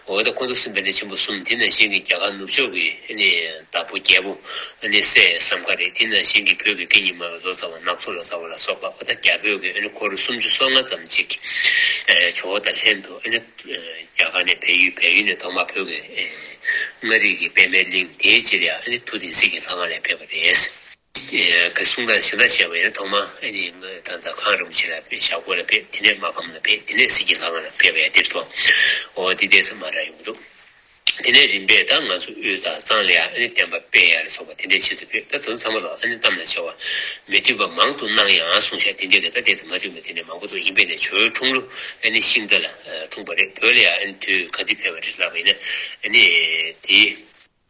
འོ་ད་ཁོང་ཚོ་གསུམ་པཎྜི་ཏ་ཆེན་པོ་གསུམ། དེ་ནང་བཞིན་གྱི་རྒྱ་གར་ནུབ་ཕྱོགས་ཀྱི་ཨ་ནི་བདག་པོ་རྒྱལ་པོ་ཨ་ནི་སྲས་བསམ་ཁ་རེད། དེ་ནང་བཞིན་གྱི་བོད་ཀྱི་སྐད་གཉིས་སྨྲ་བའི་ལོ་ཙཱ་བ་ནག་ཚོ་ལོ་ཙཱ་བ་ལ་སོགས་པ། འོ་ད་རྒྱ་བོད་ཀྱི་ཨ་ནི་འཁོར་སུམ་ཅུ་སོ་ལྔ་ཙམ་ཅིག་ཇོ་བོ་དང་ལྷན་དུ་ཨ་ནི་རྒྱ་གར་ནས་བལ་ཡུལ། བལ་ཡུལ་ནས་ཐོག་མར་བོད་ཀྱི་མངའ་རིས་ཀྱི་པདྨའི་གླིང་། དེའི་རྗེས་ལ་ཡང་ཨ་ནི་ཐུབ་བསྟན་གཟིགས་ཀྱི་ལྷ་ཁང་ལ་ཕེབས་པ་རེད། གསུང་སྟངས་གཞན་དག་བྱས་པ་ཡིན་ན། ཐོག་མར་ཨ་ནི་ད་ལྟ་གངས་རིན་པོ་ཆེ་ལ་ཕེབས། ཞྭ་སྒོ་ལ་ཕེབས། དེ་ནས་སྨར་ཁམས་ལ་ཕེབས། དེ་ནས་གཟིགས་ཀྱི་ལྷ་ཁང་ལ་ཕེབས་པ་ཡང་འདིར་ཐོག་འོ་འདི་ཏོག་ཙམ་མ་འདྲ་ཡོང་གི་འདུག་དེ་ནས་རིམ་པས་ད་ང་ཚོ་དབུས་དང་གཙང་ལ་ཡང་ཨ་ནི་བསྟན་པ་སྤེལ་ཡ་ལ་སོགས་པ་དེ་འདྲའི་ཆེད་དུ་ཕེབས། ད་དོན་ཚང་མ་ལ་ཨ་ནི་གཏམ་ལ་བྱ་བ་མི་མཐུན་པ་མང་དུ་སྣང་ཡང་གསུངས་ཤག་དེ་འདྲའི་གི་ད་ཏོག་ཙམ་མ་མཐུན་པ་དེ་འདྲའི་མང་པོ་འདུག་ཡིན་པས་ནས་ཇོ་བོའི་འཁྲུངས་ལོ་ཨ་ནི་ཤིང་རྟ་ལ་འཁྲུངས་པ་རེད། བོད་ལ་ཡང་ཨ་ནི་དུས་ག་དུས་ཕེབས་པ་རེད་ལབ་པ་ཡིན་ན། ཨ་ནི་དེ་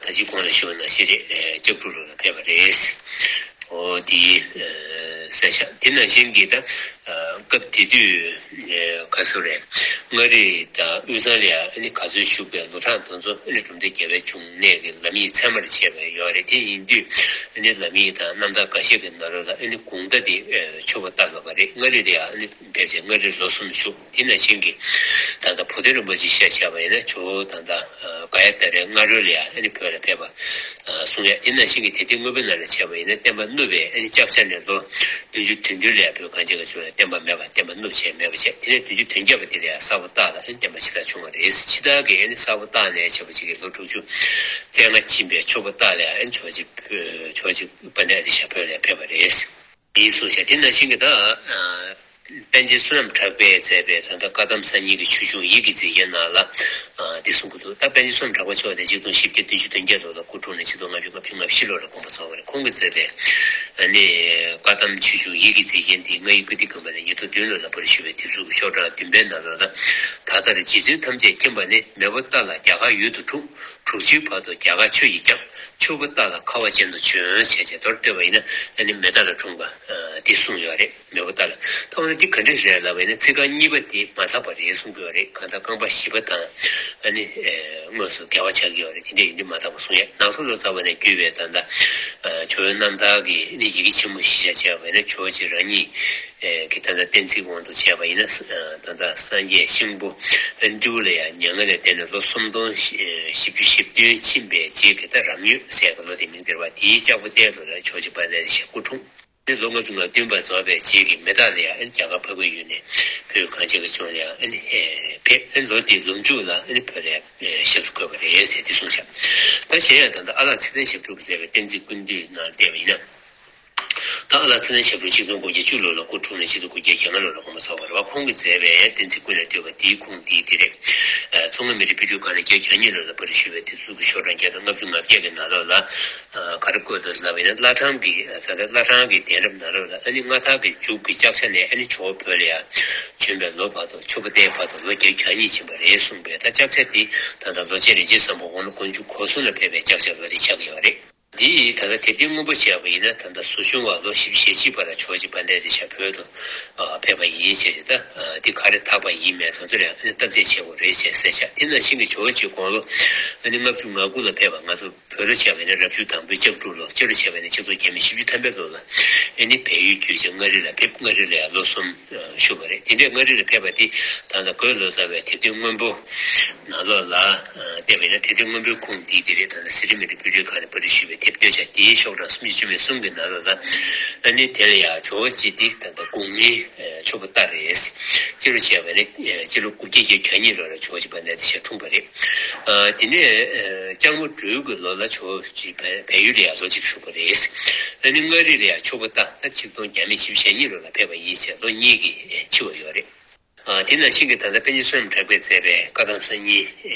ད་ཅི་གོང་ལ་ཞུས་པ་ནང་བཞིན་རེད། ལྕགས་འབྲུག་ལོ་ལ་ཕེབས་པ་རེད། འོ་དེ་གསལ་ཤག་དེ་ནང་བཞིན་གྱི་ད། སྐབས་དེ་དུས་ཁ་སོ་རེད། མངའ་རིས་དང་དབུས་གཙང་ལ་ཡང་ཨ་ནི་ག་ཚོད་བཞུགས་པའི་ལོ་གྲངས་དེ་ཚོ་ཨ་ནི་གྲུབ་མཐའ་རྒྱལ་བའི་འབྱུང་གནས་ཀྱི་ལམ་ཡིག་ཚད་མར་བྱས་པ་ཡོད་རེད། དེ་ཡིན་དུས་ཨ་ནི་ལམ་ཡིག་དང་རྣམ་ཐར་འགའ་ཤས་ཀྱི་ནང་ལོགས་ལ་ཨ་ནི་དགུང་ཟླ་དེ་ཆོས་པ་རྟ་ལོ་པ་རེད། མངའ་རིས་ལ་ཡང་ཨ་ནི་ཕེབས་བྱས་མངའ་རིས་ལོ་གསུམ་བཞུགས། དེ་ནང་བཞིན་གྱི་ད་ལྟ་བོ་དྷ་རིན་པོ་ཆེ་ཤ་བྱས་པ་ཡིན་ན་ཇོ་བོ་ད་ལྟ་ག་ཡ་ཏ་རའི་སྔ་རོལ་ལ་ཡང་ཨ་ནི་བོད་ལ་ཕེབས་པ། གསུང་ཡ། དེ་ནང་བཞིན་གྱི་དེ་ལྟའི་དངོས་པོའི་ནང་ལ་བྱས་པ་ཡིན་ན་བསྟན་པ་བསྣུབས་པའི་ཨ་ནི་ལྕགས་བྱ་ནས་ལོ་བདུན་ཅུ་དོན་བདུན་ལ་ཡང་བོད་གངས་ཅན་གྱི་ལྗོངས་ལ་བསྟན་པ་མེད་པ་བསྟན་པ་བསྣུབས་བྱས་མེད་པ་བྱས། དེ་ནས་བདུན་ཅུ་དོན་བརྒྱད་པ་དེ་ལ་ཡང་ས་བོ་སྟག་ལ་ཨ་ནི་བསྟན་པ་ཕྱི་དར་བྱུང་བ་རེད། ཕྱི་དར་གྱི་ཨ་ནི་ས་བོ་སྟག་ནས་བྱས་པ་ཅིག་གི་ལོ་དྲུག་ཅུ་རྩ་ལྔ་ཕྱིན་པའི་ཆོས་པ་སྟག་ལ་ཡང་ཨ་ནི་ཇོ་བོ་རྗེ་ཇོ་བོ་རྗེ་དཔལ་ལྡན་ཨ་ཏི་ཤ་བོད་ལ་ཕེབས་པ་རེད། འདི་གསུངས་ཤག་དེ་ནང་བཞིན་གྱི་ད། པཎ་ཆེན་བསོད་ནམས་གྲགས་པས་མཛད་པའི་ད་ལྟ་བཀའ་གདམས་གསར་རྙིང་གི་ཆོས་འབྱུང་ཡིད་ཀྱི་མཛེས་རྒྱན་ནང་ལ། འདི་གསུང་གི་འདུག་ད་པཎ་ཆེན་བསོད་ནམས་གྲགས་པ་མཆོག་དེ་ཆིག་སྟོང་བཞི་བརྒྱ་བདུན་ཅུ་དོན་བརྒྱད་ལོ་ལ་སྐུ་འཁྲུངས་ནས་ཆིག་སྟོང་ལྔ་བརྒྱ་ལྔ་བཅུ་ང་བཞི་ལོ་ལ་དགོངས་པ་རྫོགས་པ་རེད། ཁོང་གིས་མཛད་པའི་བཀའ་གདམས་ཆོས་འབྱུང་ཡིད་ཀྱི་མཛེས་རྒྱན་འདི་ང་ཡི་ཀིརྟི་དགོན་པ་ནས་ཉིས་སྟོང་བདུན་ལོ་ལ་པར་བཤུས་པའི་དེབ་གཟུགས་ཀྱི་ཤོག་གྲངས་བདུན་པའི་ནང་ལོགས་ལ། ད་ལྟར་རྗེ་བཙུན་ཐམས་ཅད་མཁྱེན་པ་ནི། མེས་པོ་རྟ་ལ་རྒྱ་གར་ཡུལ་དུ་འཁྲུངས། དྲུག་ཅུའི་བར་དུ་རྒྱ་གར་ཆོས་ཀྱིས་བསྐྱངས། ཆོས་པོ་རྟ་ལ་ཁ་བ་ཅན་དུ་བྱོན་བྱས་བྱས་མདོར་བསྡུས་པ་ཡིན་ན་ཨ་ནི་མེ་རྟ་ལ་འཁྲུངས་པ་འདི་གསུངས་ཡོད་རེད། མེས་པོ་རྟ་ལ། ད་འོ་ན་འདི་ག་འདྲ་རེད་ལབ་པ་ཡིན་ན་ཚིག་རྐང་གཉིས་པ་འདི་མ་དག་པ་རེད་གསུང་གི་ཡོད་རེད། གང་ལྟར་རྐང་པ་བཞི་པ་དང་ཨ་ནི་དངོས་སུ་འགལ་བ་ཆགས་ཀྱི་ཡོད་རེད། དེ་འདྲ་ཡིན་དུས་མ་དག་པ་གསུང་ཡ། ནང་གསེས་ལོ་ཙཱ་བ་ནས་བརྒྱུད་པའི་ད་ལྟ་ཇོ་བོའི་རྣམ་ཐར་གྱི་ཨ་ནི་ཡི་གེ་ཆེན་མོ་བཞི་ཆ་བྱས་པ་ཡིན་ན་ཇོ་བོ་རྗེ་རང་ཉིད། གི་ད་ལྟ་གཏན་ཚིགས་དབང་དུ་བྱས་པ་ཡིན་ན་ད་ལྟ་སངས་རྒྱས་ཤིང་ཕོ་སྤྲེའུ་ལ་ཡང་མྱ་ངན་ལས་འདས་ནས་ལོ་སུམ་སྟོང་བཞི་བཅུ་ཞེ་བདུན་ཕྱིན་པའི་རྗེས་ཀྱི་ད་རབ་མྱོས་ཟེར་གི་ལོ་དེ་མིང་དེར་བ་དེའི་ལྕགས་ཕོ་རྟའི་ལོ་ལ་ཇོ་བོ་རྗེ་དཔལ་ལྡན་ཞེས་སྐུ་འཁྲུངས། ལོ་ལྔ་བཅུ་ང་བདུན་པ་རྫོགས་པའི་རྗེས་ཀྱི་མེ་སྟག་ལ་ཡང་རྒྱ་གར་འཕགས་པའི་ཡུལ་ནས་བོད་གངས་ཅན་གྱི་ལྗོངས་ལ་ཡང་ཕེབས། ལོ་དེའི་ལོ་མཇུག་ལ་བོད་ལ་ཞབས་སུ་འཁོད་པ་རེད་ཟེར་འདི་གསུངས་ཤག་ད་གཞན་ཡང་ད་ལྟ་ཨ་ལགས་ཚེ་བརྟན་ཞབས་དྲུང་གིས་མཛད་པའི་བསྟན་འཛིན་ཀུན་འདུས་ནང་བལྟས་པ་ཡིན་ན། ད་ཨ་ལགས་ཚེ་བརྟན་ཞབས་དྲུང་ཆིག་སྟོང་དགུ་བརྒྱ་བཅུ་ལོ་ལ་སྐུ་འཁྲུངས་ནས་ཆིག་སྟོང་དགུ་བརྒྱ་བརྒྱད་ལོ་ལ་དགོངས་པ་རྫོགས་པ་རེད་བ། ཁོང་གིས་མཛད་པའི་བསྟན་འཛིན་ཀུན་ལས་བཏུས་པ་འདིའི་ཁུངས་འདི་འདི་རེད། མཚོ་སྔོན་མི་རིགས་དཔེ་སྐྲུན་ཁང་ནས་བརྒྱད་བརྒྱ་གཉིས་ལོ་ལ་པར་བཤུས་པའི་དེབ་གཟུགས་ཀྱི་ཤོག་གྲངས་བརྒྱ་དང་ལྔ་བཅུ་ང་བརྒྱད་ཀྱི་ནང་ལོགས་ལ། ག་རེ་བཀོད་འདུག་ལབ་པ་ཡིན་ན་བླ་བྲང་གི་ད་ལྟ་བླ་བྲང་གི་གདན་རབས་ནང་ལོགས་ལ་ཨ་ནི་མངའ་ཐང་གི་མཇུག་གི་ལྕགས་བྱ་ནས་ཨ་ནི་ཇོ་བོ་བོད་ལ་ཡང་བྱོན་པའི་ལོ་བར་དུ་ཆོས་པོ་ཏའི་བར་དུ་ལོ་བརྒྱད་བརྒྱ་གཉིས་ཕྱིན་པ་རེད་གསུངས་པས། ད་ལྕགས་བྱ་འདི་ད་ལྟ་ལོ་ཆེན་རིན་ཆེན་བཟང་པོ་དགུང་ལོ་དགུ་བཅུ་གོ་གསུམ་ལ་ཕེབས་པའི་ལྕགས་བྱ་ལོ་དེ་ཆགས་ཀྱི་ཡོད་རེད། འདི་ཡིས་ད་ལྟ་དེབ་ཐེར་སྔོན་པོ་བྱས་པ་ཡིན་ན་ད་ལྟ་ཟུར་གཞུང་བ་ལོ་བཞི་བཅུ་ཞེ་གཅིག་པ་ལ་ཇོ་བོ་རྗེ་དཔལ་ལྡན་ཨ་ཏི་ཤ་བོད་དུ་ཕེབས་པ་ཡིན་ཞེས་ད་འདི་ག་རེ་ཐག་པ་ཡིན་མེད་དོན་ཚོ་ལ་ཨ་ནི་བརྟག་དཔྱད་བྱེད་དགོས་རེད་ཅེས་གསལ་བཤད། དེ་ནང་བཞིན་གྱི་ཇོ་བོ་རྗེ་དགུང་ལོ་ཨ་ནི་ལྔ་བཅུ་ང་དགུ་ལ་ཕེབས་པ་ང་ཚོ་བོད་ལ་བྱས་པ་ཡིན་ན་རབ་བྱུང་དང་པོའི་ལྕགས་འབྲུག་ལོ། སྤྱི་ལོ་བྱས་པ་ཡིན་ན་ཆིག་སྟོང་བརྒྱ་མེད་བཞི་བཅུ་ཐམ་པའི་ལོ་ལ་ཨ་ནི་བལ་ཡུལ་བརྒྱུད་བྱས་མངའ་རིས་ལ་ཕེབས། མངའ་རིས་ལ་ཡང་ལོ་གསུམ་བཞུགས་པ་རེད། དེ་འདྲའི་མངའ་རིས་ལ་ཕེབས་པ་དེ་ད་ལྟ་གོས་ལོ་ཙཱ་བའི་དེབ་ཐེར་སྔོན་པོ་ནང་ལོགས་ལ་བལྟས་པ་ཡིན་ན་དེབ་ཐེར་སྔོན་པོའི་ཁུངས་འདི་འདི་རེད། ད་ལྟ་གསེར་ཁྲི་མི་རིགས་དཔེ་སྐྲུན་ཁང་ནས་པར་རིས་ཞུས་པའི་དེབ་སྟོད་ཆ་དེའི་ཤོག་གྲངས་སུམ་ཅུ་བཅུ་མེད་གསུམ་གྱི་ནང་ལོགས་ལ་ཨ་ནི་དེ་ལ་ཡང་ཇོ་བོ་རྗེ་འདི་ད་ལྟ་དགུང་ལོའི་ཆོས་པོ་རྟ་རེད། སྤྱི་ལོ་བྱས་པ་ནི་སྤྱི་ལོ་དགུ་བརྒྱ་བརྒྱད་ཅུ་གྱ་གཉིས་ལོ་ལ་ཇོ་བོ་རྗེ་དཔལ་ལྡན་ཨ་ཏི་ཤ་འཁྲུངས་པ་རེད། དེ་ནས་ལྕགས་མོ་སྦྲུལ་གྱི་ལོ་ལ་ཇོ་བོ་རྗེ་བལ་ཡུལ་ལ་ཡང་ལོ་གཅིག་བཞུགས་པ་རེད། ཨ་ནི་མངའ་རིས་ལ་ཡང་ཆོས་པོ་རྟ་ད་ཆིག་སྟོང་བརྒྱ་མེད་བཞི་བཅུ་ཞེ་གཉིས་ལོ་ལ་ཕེབས་པ་ཡིན་ཞེས་ལོ་གཉིས་ཀྱི་འཆི་བ་ཡོད་རེད། དེ་ནང་བཞིན་གྱི་ད་ལྟ་པཎ་ཆེན་བསོད་ནམས་གྲགས་པས་མཛད་པའི་བཀའ་གདམས་གསར་རྙིང་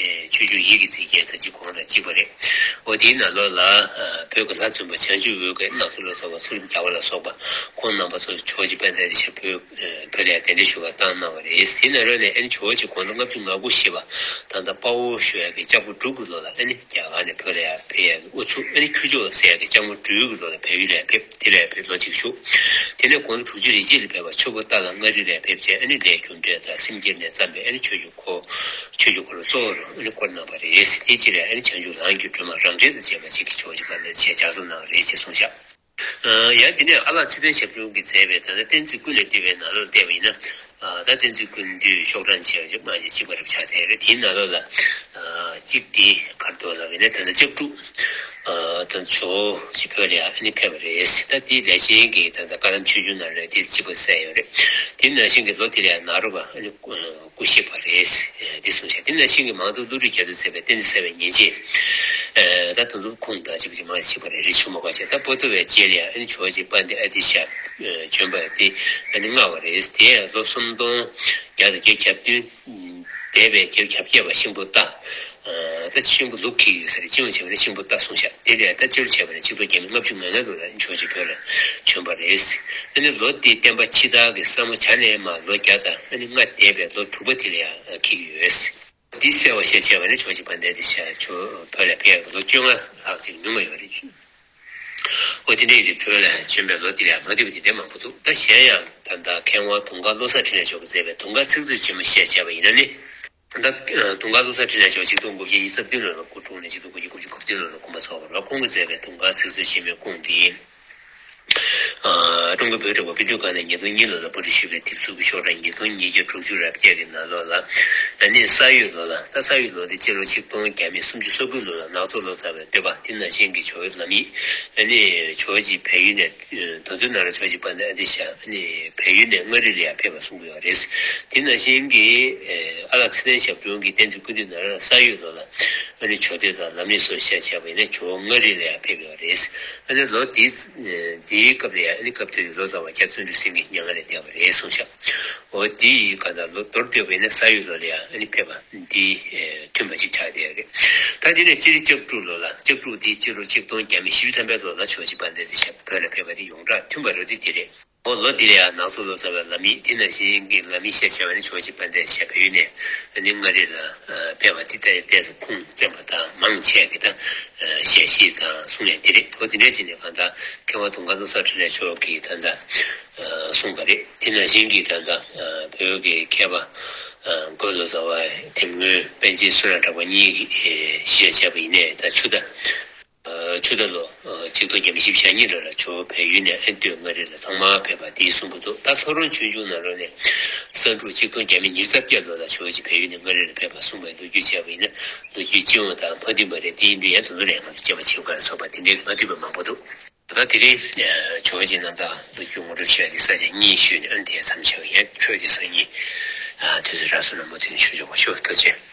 ཆོས་འབྱུང་ཡིད་ཀྱི་མཛེས་རྒྱན་ད་ཅི་གོང་དང་གཅིག་པ་རེད། འོ་དེའི་ནང་ལོགས་ལ་བོད་ཀྱི་ལྷ་བཙུན་པ་བྱང་ཆུབ་འོད་ཀྱིས་སྣང་ཚུལ་ལོ་ཙཱ་བ་ཚུལ་ཁྲིམས་རྒྱལ་བ་ལ་སོགས་པ་ཁོང་རྣམ་པ་ཚོ་ཇོ་བོ་རྗེ་དཔལ་ལྡན་ཨ་ཏི་ཤ་བོད་བོད་ལ་ཡང་གདན་འདྲེན་ཞུ་བར་བཏང་གནང་བ་རེད། དེའི་ནང་ལོགས་ནས་ཨ་ནི་ཇོ་བོ་རྗེ་དགུང་ལོ་ལྔ་བཅུ་ང་དགུ་བཞེས་པ་ད་ལྟ་དཔའ་བོ་ཞུ་ཡག་གི་ལྕགས་ཕོ་འབྲུག་གི་ལོ་ལ་ཨ་ནི་རྒྱ་གར་ནས་བོད་ལ་ཡང་ཕེབས་ཡག་གི་དབུ་ཚུགས་ཨ་ནི་ཁྱུ་མཆོག་ཟེར་ཡག་གི་ལྕགས་མོ་སྦྲུལ་གྱི་ལོ་ལ་བལ་ཡུལ་ལ་ཡང་ཕེབས། དེ་ལ་ཡང་ཕེབས་ལོ་གཅིག་བཞུགས། དེ་ནས་དགུང་ལོ་དྲུག་ཅུ་རེ་གཅིག་ལ་ཕེབས་པ་ཆོས་པོ་རྟ་ལ་མངའ་རིས་ལ་ཡང་ཕེབས་བྱས་ཨ་ནི་ལས་རྒྱུ་འབྲས་དང་སེམས་བསྐྱེད་ནས་བརྩམས་པའི་ཨ་ནི་ཆོས་ཀྱི་འཁོར་ཆོས་ཀྱི་འཁོར་ལོ་གཙོ་བོར་ཨ་ནི་བསྐོར་གནང་བ་རེད། དེ་ཕྱིར་ཨ་ནི་བྱང་ཆུབ་ལམ་གྱི་སྒྲོན་མ་རང་འགྲེལ་དང་བཅས་པ་ཅིག་གི་ཇོ་བོ་རྗེ་དཔལ་ལྡན་ཞེས་ལྗགས་རྩོམ་གནང་བ་རེད་ཅེས་གསུངས་ཤག་ཡང་དེ་ནས་ཨ་ལགས་ཚེ་བརྟན་ཞབས་དྲུང་གིས་མཛད་པའི་ད་ལྟ་བསྟན་འཛིན་ཀུན་ལས་བཏུས་པའི་ནང་ལོགས་བལྟས་པ་ཡིན་ན། ད་བསྟན་འཛིན་ཀུན་བཏུས་ཤོག་གྲངས་བྱས་པ་ཅིག་མ་ཅིག་གཅིག་པ་རབ་ཆགས་དེ་རེད། དེའི་ནང་ལོགས་ལ་གཅིག་དེ་གར་དུ་ལ་བས་ནས་ད་ལྟ་ལྕགས་འབྲུག་དང་ཇོ་བོ་རྗེ་བོད་ལ་ཡང་ཨ་ནི་ཕེབས་པ་རེད། ད་དེའི་ལས་ཆེན་གྱི་ད་ལྟ་བཀའ་གདམས་ཆོས་འབྱུང་ནང་ལ་དེ་གཅིག་པ་གསལ་ཡོད་རེད། དེ་ནང་བཞིན་གྱི་ལོ་དེ་ལ་ཡང་ནཱ་རོ་པ་ཨ་ནི། སྐུ་གཤེགས་པ་རེད། འདི་གསུངས་ཤག་དེ་ནང་བཞིན་གྱི་མང་ཐོས་ཀླུ་སྒྲུབ་རྒྱ་མཚོས་མཛད་པའི་བསྟན་འཛིན་གསལ་བའི་ཉིན་བྱེད། ད་དེ་ཚོ་ཁུངས་དང་གཅིག་པ་གཅིག་མང་ཆེ་བ་རེད། རེ་ཆུང་མ་ག་ཆེ་ད་པོ་ཏོ་བའི་རྗེས་ལ་ཡང་ཨ་ནི་ཇོ་བོ་རྗེ་དཔལ་ལྡན་ཨ་ཏི་ཤ་བྱོན་པ་དེ་ཨ་ནི་ལྔ་བ་རེད། དེ་ཡང་ལོ་སུམ་སྟོང་བརྒྱ་དང་བརྒྱད་ཅུ་གྱ་བདུན་འདས་པའི་བརྒྱད་ཅུ་གྱ་བརྒྱད་པ་ཤིང་ཕོ་རྟ། ད་ཤིང་ཕོ་ལུག་འཁྱིལ་ཡོད་ས་རེད། སྤྱི་ཡོངས་བྱས་པ་ན་ཤིང་ཕོ་རྟ་གསུངས་ཤག་དེ་ལས་ད་སྤྱི་ལོ་བྱས་པ་ན་ཆིག་སྟོང་བརྒྱ་མེད་ལྔ་བཅུ་ང་ལྔ་ལོ་ལ་ཨ་ནི་ཇོ་བོ་རྗེ་བོད་ལ་བྱོན་པ་རེད། ཨ་ནི་ལོ་དེའི་བསྟན་པ་ཕྱི་དར་གྱི་ས་མོ་བྱ་ལས་མར་ལོ་བརྒྱ་དང་ཨ་ནི་ལྔ་འདས་པའི་ལོ་དྲུག་པ་དེ་ལ་ཡང་འཁེལ་གྱི་ཡོད། འདི་གསལ་བ་ཞེས་བྱ་བ་ནི་ཇོ་བོ་རྗེ་དཔལ་ལྡན་ཨ་ཏི་ཤ་ཇོ་བོད་ལ་ཕེབས་པའི་ལོ་བཅོ་ལྔ་ལྷག་ཅིག་ཉུང་བ་ཡོད་རེད། ཨོ་དེ་འདྲ་ཡིན་དུས་བོད་ལ་བྱོན་པའི་ལོ་དེ་ལ་མ་བསྡུས་པ་དེ་འདྲ་མང་པོ་འདུག་ད་གཞན་ཡང་ད་ལྟ་མཁས་དབང་དུང་དཀར་བློ་བཟང་འཕྲིན་ལས་མཆོག་གིས་མཛད་པའི་དུང་དཀར་ཚིག་མཛོད་ཆེན་མོ་བཤད་བྱས་པ་ཡིན་ན་ནི། ད་ལྟ་དུང་དཀར་བློ་བཟང་འཕྲིན་ལས་མཆོག་ཆིག་སྟོང་དགུ་བརྒྱ་ཉི་ཤུ་རྩ་བདུན་ལོ་ལ་སྐུ་འཁྲུངས་ནས་ཆིག་སྟོང་དགུ་བརྒྱ་དགུ་བཅུ་གོ་བདུན་ལོ་ལ་སྐུ་མ་ཚོགས་པ་རེད། ཁོང་གིས་མཛད་པའི་དུང་དཀར་ཚིག་མཛོད་ཆེན་མོའི་ཁུངས་དེ། ཨ། ཀྲུང་གོའི་བོད་རིག་པ་དཔེ་སྐྲུན་ཁང་ནས་ཉིས་སྟོང་གཉིས་ལོ་ལ་པར་སྐྲུན་ཞུས་པའི་དེབ་གཟུགས་ཀྱི་ཤོག་གྲངས་ཉིས་སྟོང་ཉིས་བརྒྱ་དྲུག་ཅུ་རེ་བརྒྱད་ཀྱི་ནང་ལོགས་ལ། ཨ་ནི་ས་ཡོས་ལོ་ལ། ད་ས་ཡོས་ལོ་དེ་སྤྱི་ལོ་ཆིག་སྟོང་བརྒྱ་མེད་སུམ་ཅུ་སོ་དགུ་ལོ་ལ་ནག་ཚོ་ལོ་ཟེར་བའི་བསྟོད་པ་དེ་ནང་བཞིན་གྱི་ཇོ་བོའི་ལམ་ཡིག་ཨ་ནི་ཇོ་བོ་རྗེ་བལ་ཡུལ་ནས། ད་ཚོད་ནང་ལ་ཇོ་བོ་རྗེ་དཔལ་ལྡན་ཨ་ཏི་ཤ་ཨ་ནི་བལ་ཡུལ་ནས་མངའ་རིས་ལ་ཡར་ཕེབས་པ་གསུང་གི་ཡོད་རེད། དེ་ནང་བཞིན་གྱི་ཨ་ལགས་ཚེ་བརྟན་ཞབས་དྲུང་གི་བསྟན་འཛིན་སྐུ་མདུན་ནང་ལ་ས་ཡོས་ལོ་ལ། ཨ་ནི་ཇོ་སྟོད་དང་ལམ་རིམ་སོགས་བཤད་བྱས་པ་ཡིན་ན་ཇོ་བོ་མངའ་རིས་ལ་ཡང་ཕེབས་ཡོད་རེད། ཨ་ནི་ལོ་དེའི་དེའི་སྐབས་ལ་ཡང་ཨ་ནི་སྐབས་དེ་དུས་ལོ་ཙཱ་བ་རྒྱ་བརྩོན་འགྲུས་སེང་གེ་མྱ་ངན་ལས་འདས་པ་རེད་གསུངས་ཤག་འོ་དེའི་ག་ད་ལོ་མདོར་བསྡུས་པ་ཡིན་ན་ས་ཡོས་ལོ་ལ་ཡང་ཨ་ནི་ཕེབས་པ་འདི་མཐུན་པ་ཅིག་ཆགས་བསྡད་ཡོད་རེད། ད་དེ་ནས་སྤྱིར་ལྕགས་འབྲུག་ལོ་ལ། ལྕགས་འབྲུག་འདི་སྤྱི་ལོ་ཆིག་སྟོང་བརྒྱ་མེད་བཞི་བཅུ་ཐམ་པའི་ལོ་ལ་ཇོ་བོ་རྗེ་དཔལ་ལྡན་ཨ་ཏི་ཤ་བོད་ལ་ཕེབས་པ་དེ་ཡོངས་གྲགས་མཐུན་པ་རེད་དེ་དེ་རེད། ཨོ་ལོ་འདི་ལ་ཡང་ནག་ཚོ་ལོ་ཟེར་བའི་ལམ་ཡིག་དེ་ནང་བཞིན་གྱི་ལམ་ཡིག་བཤད་བྱས་པ་ནི་ཇོ་བོ་རྗེ་དཔལ་ལྡན་ཨ་ཏི་ཤ་བལ་ཡུལ་ནས་ཨ་ནི་མངའ་རིས་ལ་ཕེབས་པ་དེ་ལྟ་ལྟས་སུ་ཁུངས་བཙན་པ་དང་མང་ཆེ་གི་ད་བཤད་གཞི་དང་གསུང་ཡས་དེ་རེད། ཨོ་དེ་འདྲ་བྱས་ནས་གང་ལྟར་མཁས་དབང་དུང་དཀར་བློ་བཟང་འཕྲིན་ལས་མཆོག་གིས་ད་ལྟ་གསུངས་པ་རེད། དེ་ནང་བཞིན་གྱི་ད་ལྟ་བོད་ཀྱི་མཁས་པ་རྒོད་ལོ་ཙཱ་བ་དེ་སྔོན་པཎ་ཆེན་བསོད་ནམས་གྲགས་པ་གཉིས་ཀྱིས་ཞལ་བྱས་པ་ཡིན་ནའི་ད་ཆུ་ད། ཆུ་ད་ལོ་ཆིག་སྟོང་བརྒྱ་མེད་བཞི་བཅུ་ཞེ་གཉིས་ལོ་ལ་ཇོ་བོ་བལ་ཡུལ་ནས་ཨ་སྟོད་མངའ་རིས་ལ་ཐོག་མར་ཕེབས་པ་དེའི་གསུང་གི་འདུག་ད་ལྷོ་རོང་ཆོས་འབྱུང་ནང་ལོགས་ནས་ས་འབྲུག་ཆིག་སྟོང་བརྒྱ་མེད་ཉི་ཤུ་རྩ་བརྒྱད་ལོ་ལ་ཇོ་བོ་རྗེ་བལ་ཡུལ་ནས་མངའ་རིས་ལ་ཕེབས་པ་གསུངས་པའི་ལོ་རྒྱུས་བྱས་པ་ཡིན་ན་ལོ་རྒྱུས་སྤྱི་ཡོངས་དང་མ་མཐུན་པ་རེད། དེ་ཡིན་དུས་ཡང་དེ་ཚོ་ལ་ཡང་ང་ཚོ་དཔྱད་པ་བྱེད་དགོས་རེད་སོགས་པ་དེ་འདྲའི་མ་མཐུན་པ་མང་པོ་འདུག་ད་དེ་རིང་ཇོ་བོ་རྗེ་རྣམ་ཐར་ལོ་རྒྱུས་ངོ་སྤྲོད་ཞུ་ཡ་དེ་ས་ཆ་གཉིས་ཞུས་ནས་ཨ་ནི་དེ་མཚམས་བཞག་ཡ། འཕྲོས་དེ་སང་ཉིན་དུས་ཚོད་རག་སོང་ན་མུ་མཐུད་ནས་ཞུ་ཆོག་པ་ཞུ། ཐུགས་རྗེ་ཆེ།